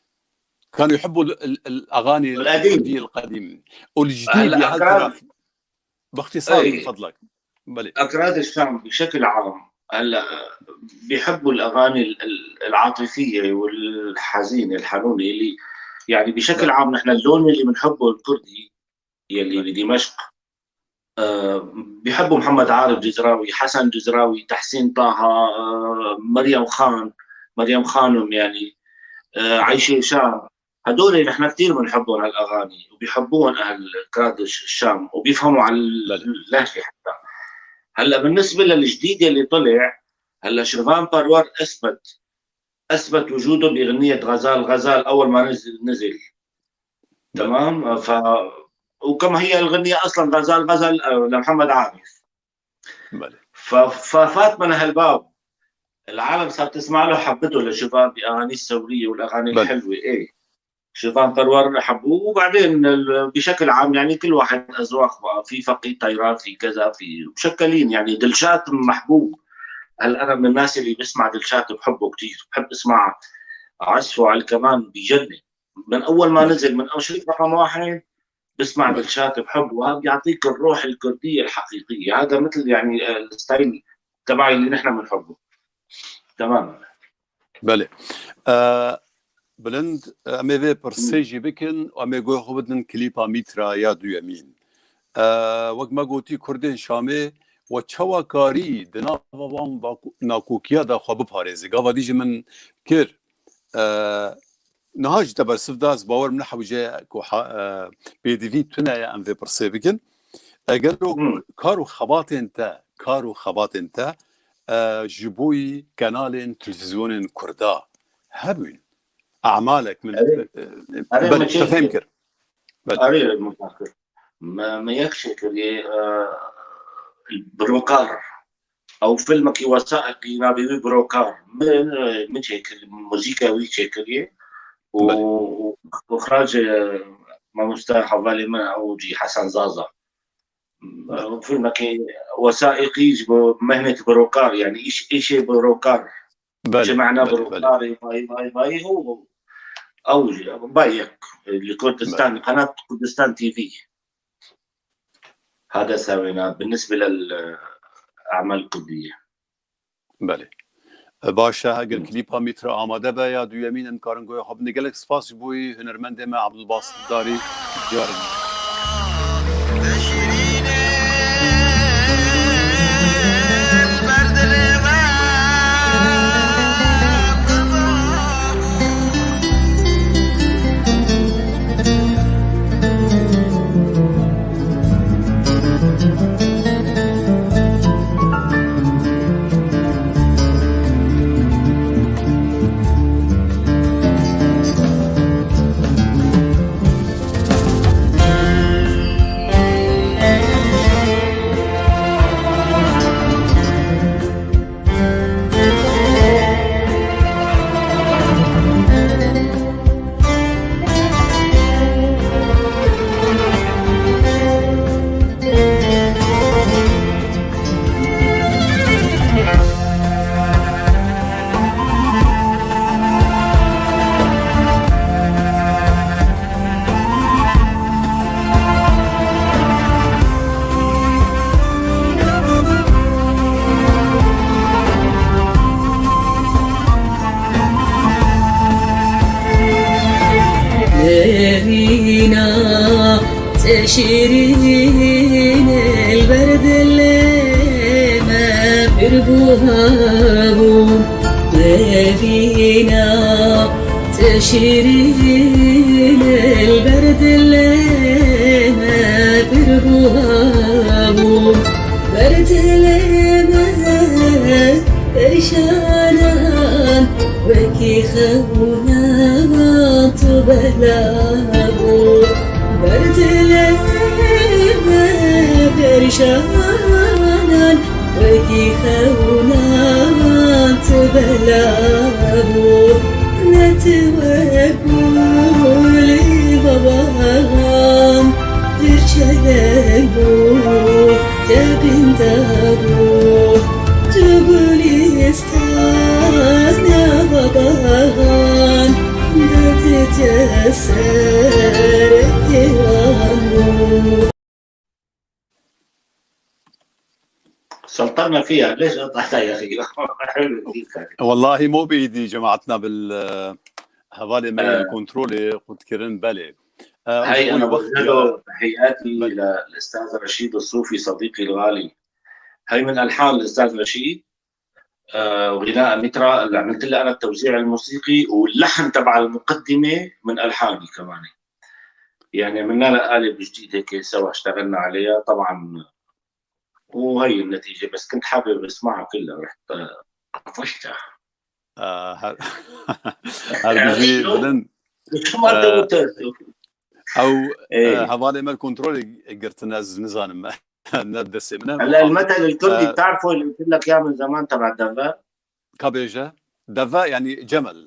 Kanu yuhibbu l-, l-, l-, agani l-qedîm. Û li cidî bi her taraf. باختصار من فضلك. بلي. أكراد الشام بشكل عام هلا بيحبوا الأغاني ال-، ال-، العاطفية والحزينة، الحنونة، اللي يعني بشكل عام نحن اللون اللي بنحبه الكردي يلي بدمشق. آه، بيحبوا محمد عارف جزراوي، حسن جزراوي، تحسين طه، آه، مريم خان، مريم خانم يعني، آه، عايشة هشام. هدول نحن كتير بنحبهم هالأغاني، وبيحبوهم أهل كراد الش-، الشام، وبيفهموا على ال-، اللهجة حتى. هلأ بالنسبة للجديد يلي طلع، هلأ شوفان بارور أثبت، أثبت وجوده بغنية غزال، غزال أول ما نزل، نزل. تمام؟ ف-، وكما هي الغنية أصلًا غزال، غزال، آه، لمحمد عارف. ف-، ففات من هالباب. العالم صارت تسمع له، حبته لشوفان بأغانيه الثورية والأغاني الحلوة، إيه. شوفان بارور حبوه، وبعدين ال-، بشكل عام يعني كل واحد أذواق بقى، في فقيه طيران، في كذا، في مشكلين يعني. دلشات محبوب. هل أنا من الناس اللي بسمع دلشات، بحبه كتير، بحب أسمع عزفه على الكمان، بيجنن. من أول ما نزل، من أول شريط رقم واحد، بسمع دلشات بحبه، وهذا بيعطيك الروح الكردية الحقيقية. هذا مثل يعني، آه، الستايل تبعي اللي نحن بنحبه تمامًا. Belê. E, Bilind, em ê vê pirsê jî bikin û em ê guhê xwe bidin klîpa Mîtra ya duyemîn. E, wek me gotî, Kurdên Şamê we çawa karî di nava wan vaku-, nakokiya de xwe biparêzî? Gava dî jî min kir. E, niha ji te bersiv da, ez bawerim ne hewce ku ha-, e, pêdivî tune ye em vê pirsê bikin. Eger o kar û xebatên te, kar û xebatên te, e, ji boyî kanalên televîzyonên Kurda hebûn, emalek min, erê, e, e, erê, belê, min te fêm kir. Belê. Erê, Muzafir. Me, me yek şey kiriye, e, Brokar. Ew filmekî wesaiqî navê wî Brokar. Min, min çêkir, muzîka wî çêkiriye. Û, belê, û ixracê, e, mamoste hevalê min ew jî Hesen Zaza. Belê. Ew filmekî wesaiqî ji bo Mehmet Brokar, yani îş, îşê Brokar. Belê, çi mana, belê, belê. Brokarê, vay, vay, vay, û ew jî, vay yek, li Kurdistan, belê, qenat Kurdistan T V. هذا سويناه بالنسبة للأعمال الكردية. Belê. E, baş e, eger klîpa Mîtra amade be ya duyemîn, em karin goya xwe bidin. Gelek spas ji bo wî hunermendê me Abdulbasit Darî. Diyar in. Lêvîna te şîrîn el ber dilê me pir buha bû. Lêvîna te şîrîn el ber dilê me pir buha bû. Ber dilê me perşanan wekî xewnan tu bela bû. Ber dilê me perşanan wekî xewnan tu bela bû. Ne tu wek gulê babaxan pir çeleng bû, teqîn dabû. Tu gulîstana babaxan derdê te ser kêwan bû. سلطنا فيها، ليش قطعتها يا اخي؟ حلو كثير كانت. والله مو بايدي جماعتنا بال hevalê me yên kontrolê qutkirin belê. هاي انا بوجه له تحياتي للاستاذ رشيد الصوفي صديقي الغالي. هاي من الحان الاستاذ رشيد، آه، وغناء مترا اللي عملت له انا التوزيع الموسيقي، واللحن تبع المقدمه من الحاني كمان. يعني عملنا لها قالب جديد هيك سوا اشتغلنا عليها طبعا، وهي النتيجة. بس كنت حابب اسمعها كلها، رحت طفشتها. Her bijî bilind. Ew hevalê me kontrolê girtin, ez nizanim. Ne destê min e. هلا المثل الكردي بتعرفه اللي قلت لك اياه من زمان تبع الدبة؟ Ka bêje. Deve yani cemel.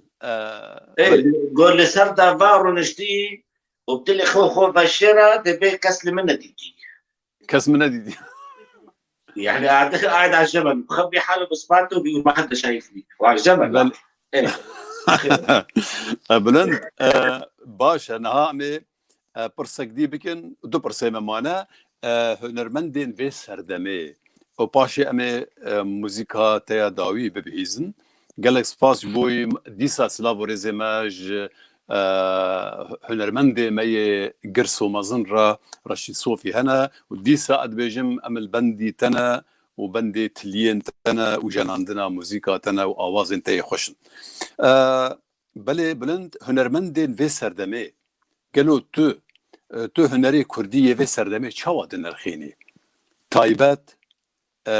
Ê, gor li ser deva rûniştî û bi dilê xwe xwe veşêra dê bê kes li min nedîtî. Kes min nedîtî. يعني قاعد قاعد على الجبل مخبي حاله بصباته بيقول ما حدا شايفني وعلى الجبل. Bilind, e, baş e, niha em ê e, pirsek dî bikin. Du pirsê me mane. E, hunermendên vê serdemê û paşê em ê, e, muzîka te ya dawî bibihîzin. Gelek spas ji bo wî. Dîsa silav û rêzê me ji, e, hunermendê me yê girs û mezin re Reşîd Sofî hene û dîsa ez dibêjim em li bendî te ne û bendê tiliyên te ne û jenandina muzîka te ne û awazên te yê xweş in. E, belê Bilind, hunermendên vê serdemê, gelo tu, e, tu hunerê kurdî yê vê serdemê çawa dinirxînî? Taybet, e,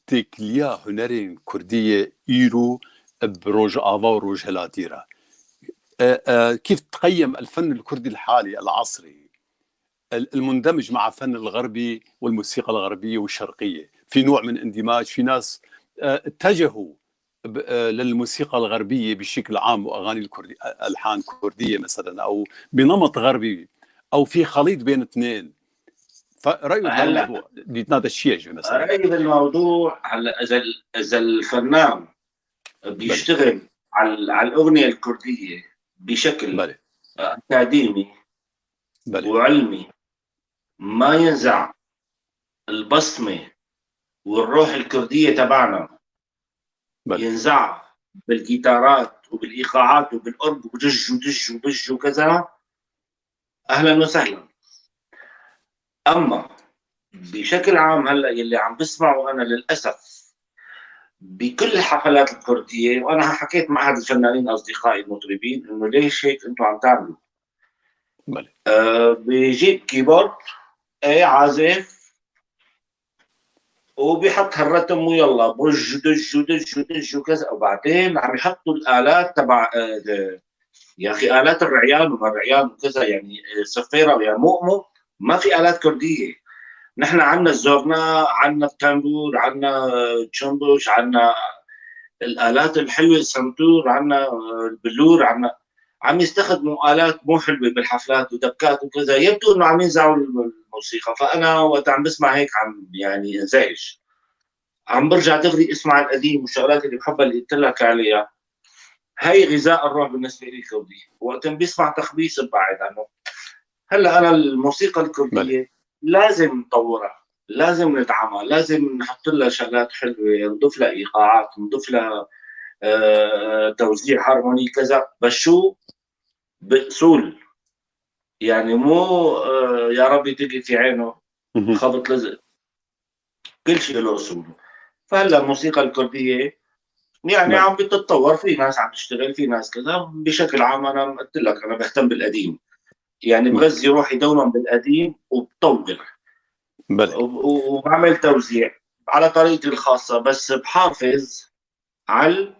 têkiliya hunerên kurdî yê îro, e, bi rojava û rojhilatî re. E, e, كيف تقيم الفن الكردي الحالي العصري ال-، المندمج مع فن الغربي والموسيقى الغربية والشرقية؟ في نوع من اندماج، في ناس، آه، اتجهوا ب-، آه، للموسيقى الغربية بشكل عام وأغاني الكردي-، ألحان كردية مثلًا، أو بنمط غربي، أو في خليط بين اثنين. فرأيك هلا. بالموضوع، ديتنادا شيء مثلًا. رأيي بالموضوع، هلا إذا ال-، إذا الفنان بيشتغل على ال-، على الأغنية الكردية بشكل بلى. أكاديمي بلى. وعلمي، ما ينزع البصمة والروح الكردية تبعنا بلى. ينزع بالجيتارات وبالإيقاعات وبالأورج ودج ودج ودج وكذا، أهلا وسهلا. أما بشكل عام هلأ يلي عم بسمعه أنا للأسف بكل الحفلات الكردية، وأنا حكيت مع أحد الفنانين أصدقائي المطربين إنه ليش هيك أنتوا عم تعملوا؟ بلى. آه، بيجيب كيبورد، ايه، عازف، وبيحط هالرتم ويلا بج دج ودج ودج وكذا، وبعدين عم يحطوا الآلات تبع، آه، يا أخي، آلات الرعيان وما الرعيان وكذا، يعني، آه، صفيرة ويا مؤمو، ما في آلات كردية. نحن عنا الزورنا، عنا التنبور، عنا تشمبوش، عنا الآلات الحلوة، السنتور، عنا، آه، البلور، عنا عم يستخدموا آلات مو حلوة بالحفلات ودبكات وكذا، يبدو إنه عم ينزعوا الم-، الموسيقى. فأنا وقت عم بسمع هيك عم، يعني، انزعج. عم برجع دغري اسمع القديم والشغلات اللي بحبها اللي قلت لك عليها. هي غذاء الروح بالنسبة لي الكردي. وقت بسمع تخبيص ببعد عنه. هلا أنا الموسيقى الكردية لازم نطورها، لازم ندعمها، لازم نحط لها شغلات حلوة، نضيف لها إيقاعات، نضيف لها، آه، توزيع هارموني كذا، بس شو؟ بأصول. يعني مو، آه، يا ربي تيجي في عينه خبط لزق. كل شيء له أصوله. فهلا الموسيقى الكردية يعني عم بتتطور، في ناس عم تشتغل، في ناس كذا. بشكل عام أنا قلت لك أنا بهتم بالقديم، يعني بغذي روحي دوما بالقديم وبطور بلى. وب-، وبعمل توزيع على طريقتي الخاصة، بس بحافظ على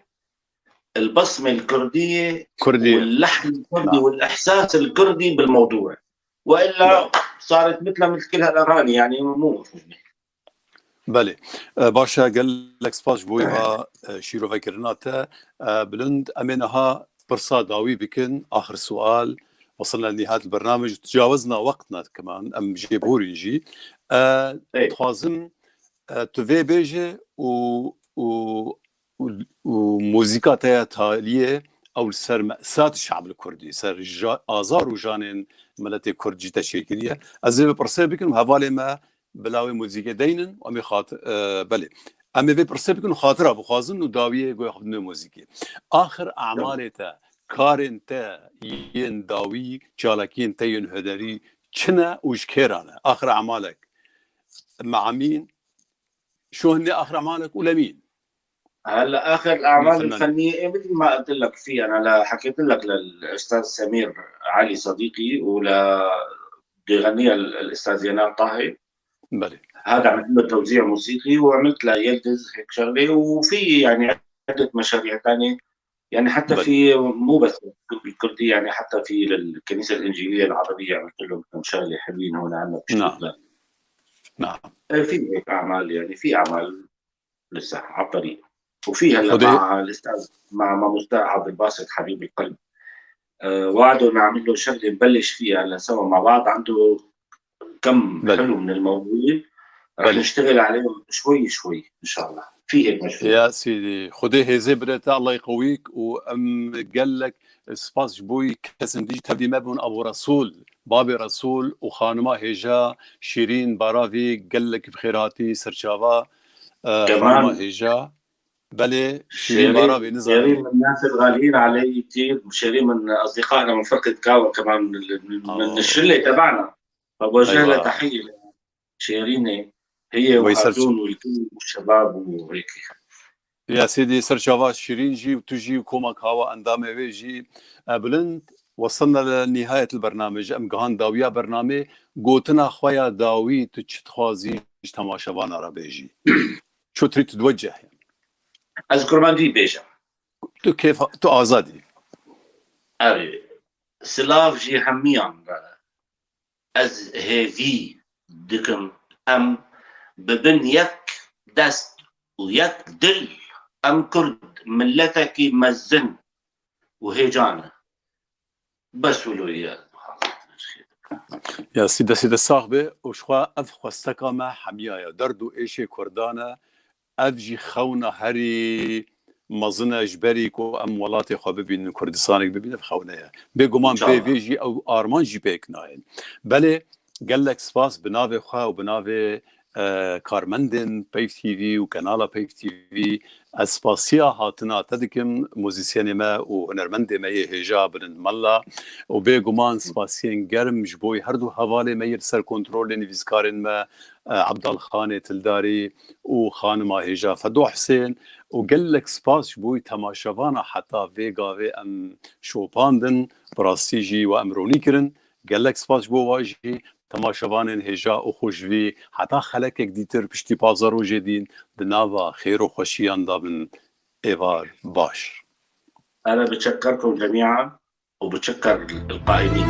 البصمة الكردية كردي. واللحن الكردي نعم. والإحساس الكردي بالموضوع، وإلا صارت مثل مثل كل هالأغاني، يعني مو مفهومة. بلى. آه، باشە، gelek spas ji bo va, آه، şîrovekirina te. آه، Bilind, em ê niha pirsa dawî bikin, axir sual. وصلنا لنهاية البرنامج، تجاوزنا وقتنا كمان، em jê borîn jî. آه، Ê. Dixwazim, آه، tu vê bêje û, û, û, û muzîka te ya taliyê ew li ser me'sat şe'b li Kurdî, ser ja-, azar û janên miletê Kurd jî te çêkiriye. Ez ê vê pirsê bikim, hevalê me bila wê muzîkê deynin, em ê xat-, e, belê. Em ê vê pirsê bikin û xatira bixwazin û dawiyê goya xwe bidin wê muzîkê. Axir emalê te, karên te yên dawî, çalakiyên te yên hunerî çi ne û ji kê re ne? Axir emalek me'mîn, şo hinê axir emalek û lemîn. هلا اخر الاعمال فنان. الفنيه، إيه، مثل ما قلت لك في، انا لا حكيت لك للاستاذ سمير علي صديقي ولا بده يغنيها الاستاذ ينال طه. بلى. هذا عملت له توزيع موسيقي، وعملت له يلدز هيك شغله، وفي يعني عده مشاريع ثانيه، يعني حتى بلى. في مو بس بالكردي، يعني حتى في للكنيسه الانجيليه العربيه عملت لهم كم شغله حلوين هون عندنا نعم. بشتغل. نعم. إيه، في هيك اعمال، يعني في اعمال لسه على الطريق. وفي هلا خدي- مع الاستاذ، مع مع مستاذ عبد الباسط حبيب القلب. آه، وعده نعمل له شغله نبلش فيها هلا سوا مع بعض. عنده كم بلى. حلو من الموضوع، رح بلى. نشتغل عليهم شوي شوي ان شاء الله. في هيك مشروع. Ya Sîdî, Xwedê hêzê bide te, Allah yê qewî, û em gelek spas ji bo wî kesên dî jî tevlî me bûn, Abu Resûl, babê Resûl û xanima hêja Şîrîn Baravî, gelek bi xêr hatî, serçava, e, Kemal. Xanima hêja. Belê, Şîrîn شيرين، Baravî, nizam. شيرين من الناس الغاليين علي كثير، شيرين من اصدقائنا من فرقه كاوا كمان، من، من آه. الشله تبعنا. فبوجه لها أيوة. تحيه شيرينه، هي ويسر وخاتون والكل والشباب وهيك. Ya Sêdî, serçava Şîrîn jî û tu jî û koma kawa endamê wê jî. E, Bilind, wesilna li nîhayet li bernamê jî, em gihan dawiya bernamê, gotina xwe ya dawî tu çi dixwazî ji temaşevana re bêjî? Çi tu dibêjî? Ez kurmancî bêjim. Tu kêfa, tu azadî. Erê, silav jî hemiyan re. Ez hêvî dikim em bibin yek dest û yek dil. Em Kurd miletekî mezin û hêcan e. Bes wilo ye. Ya Sîdî, destê te sax be û ji xwe ev xwesteka me hemiya ye. Derd û êşê Kurdan e. Ev jî xewna herî mezin e ji berî ku em welatê xwe bibînin, Kurdistanek bibînin, ev xewne ye. Bêguman bê İnşallah. Vê jî ew armanc jî pêk nayên. Belê, gelek spas bi navê xwe û bi navê, e, karmendên Peyv T V û kanala Peyv T V, ez spasiya hatina te dikim, muzîsyenê me û hunermendê me yê hêja Bilind Mella, û bêguman spasiyên germ ji bo her du hevalê me yê li ser kontrolê nivîskarên me, e, Ebdal Xanê Tildarî û xanima hêja Fedo Husên, û gelek spas ji bo temaşevana heta vê gavê em şopandin, bi rastî jî we em ronî kirin. Gelek spas ji bo we jî, temaşevanên hêja û xweşvî, heta xelekek dîtir piştî pazdeh rojê dîn di nava xêr û xweşiyan de bin. Êvar baş. Hele bi çekerkum cemiyan û bi çeker qaîmîn.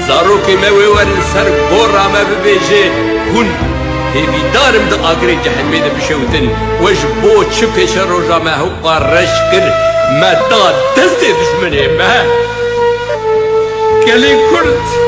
Zarokê me wê werin ser gora me bibêje, hûn hêvîdar im di agirê cehenimê de bişewtin. We ji bo çi pêşeroja me hewqa reş kir, me da destê dijminê me? Gelê Kurd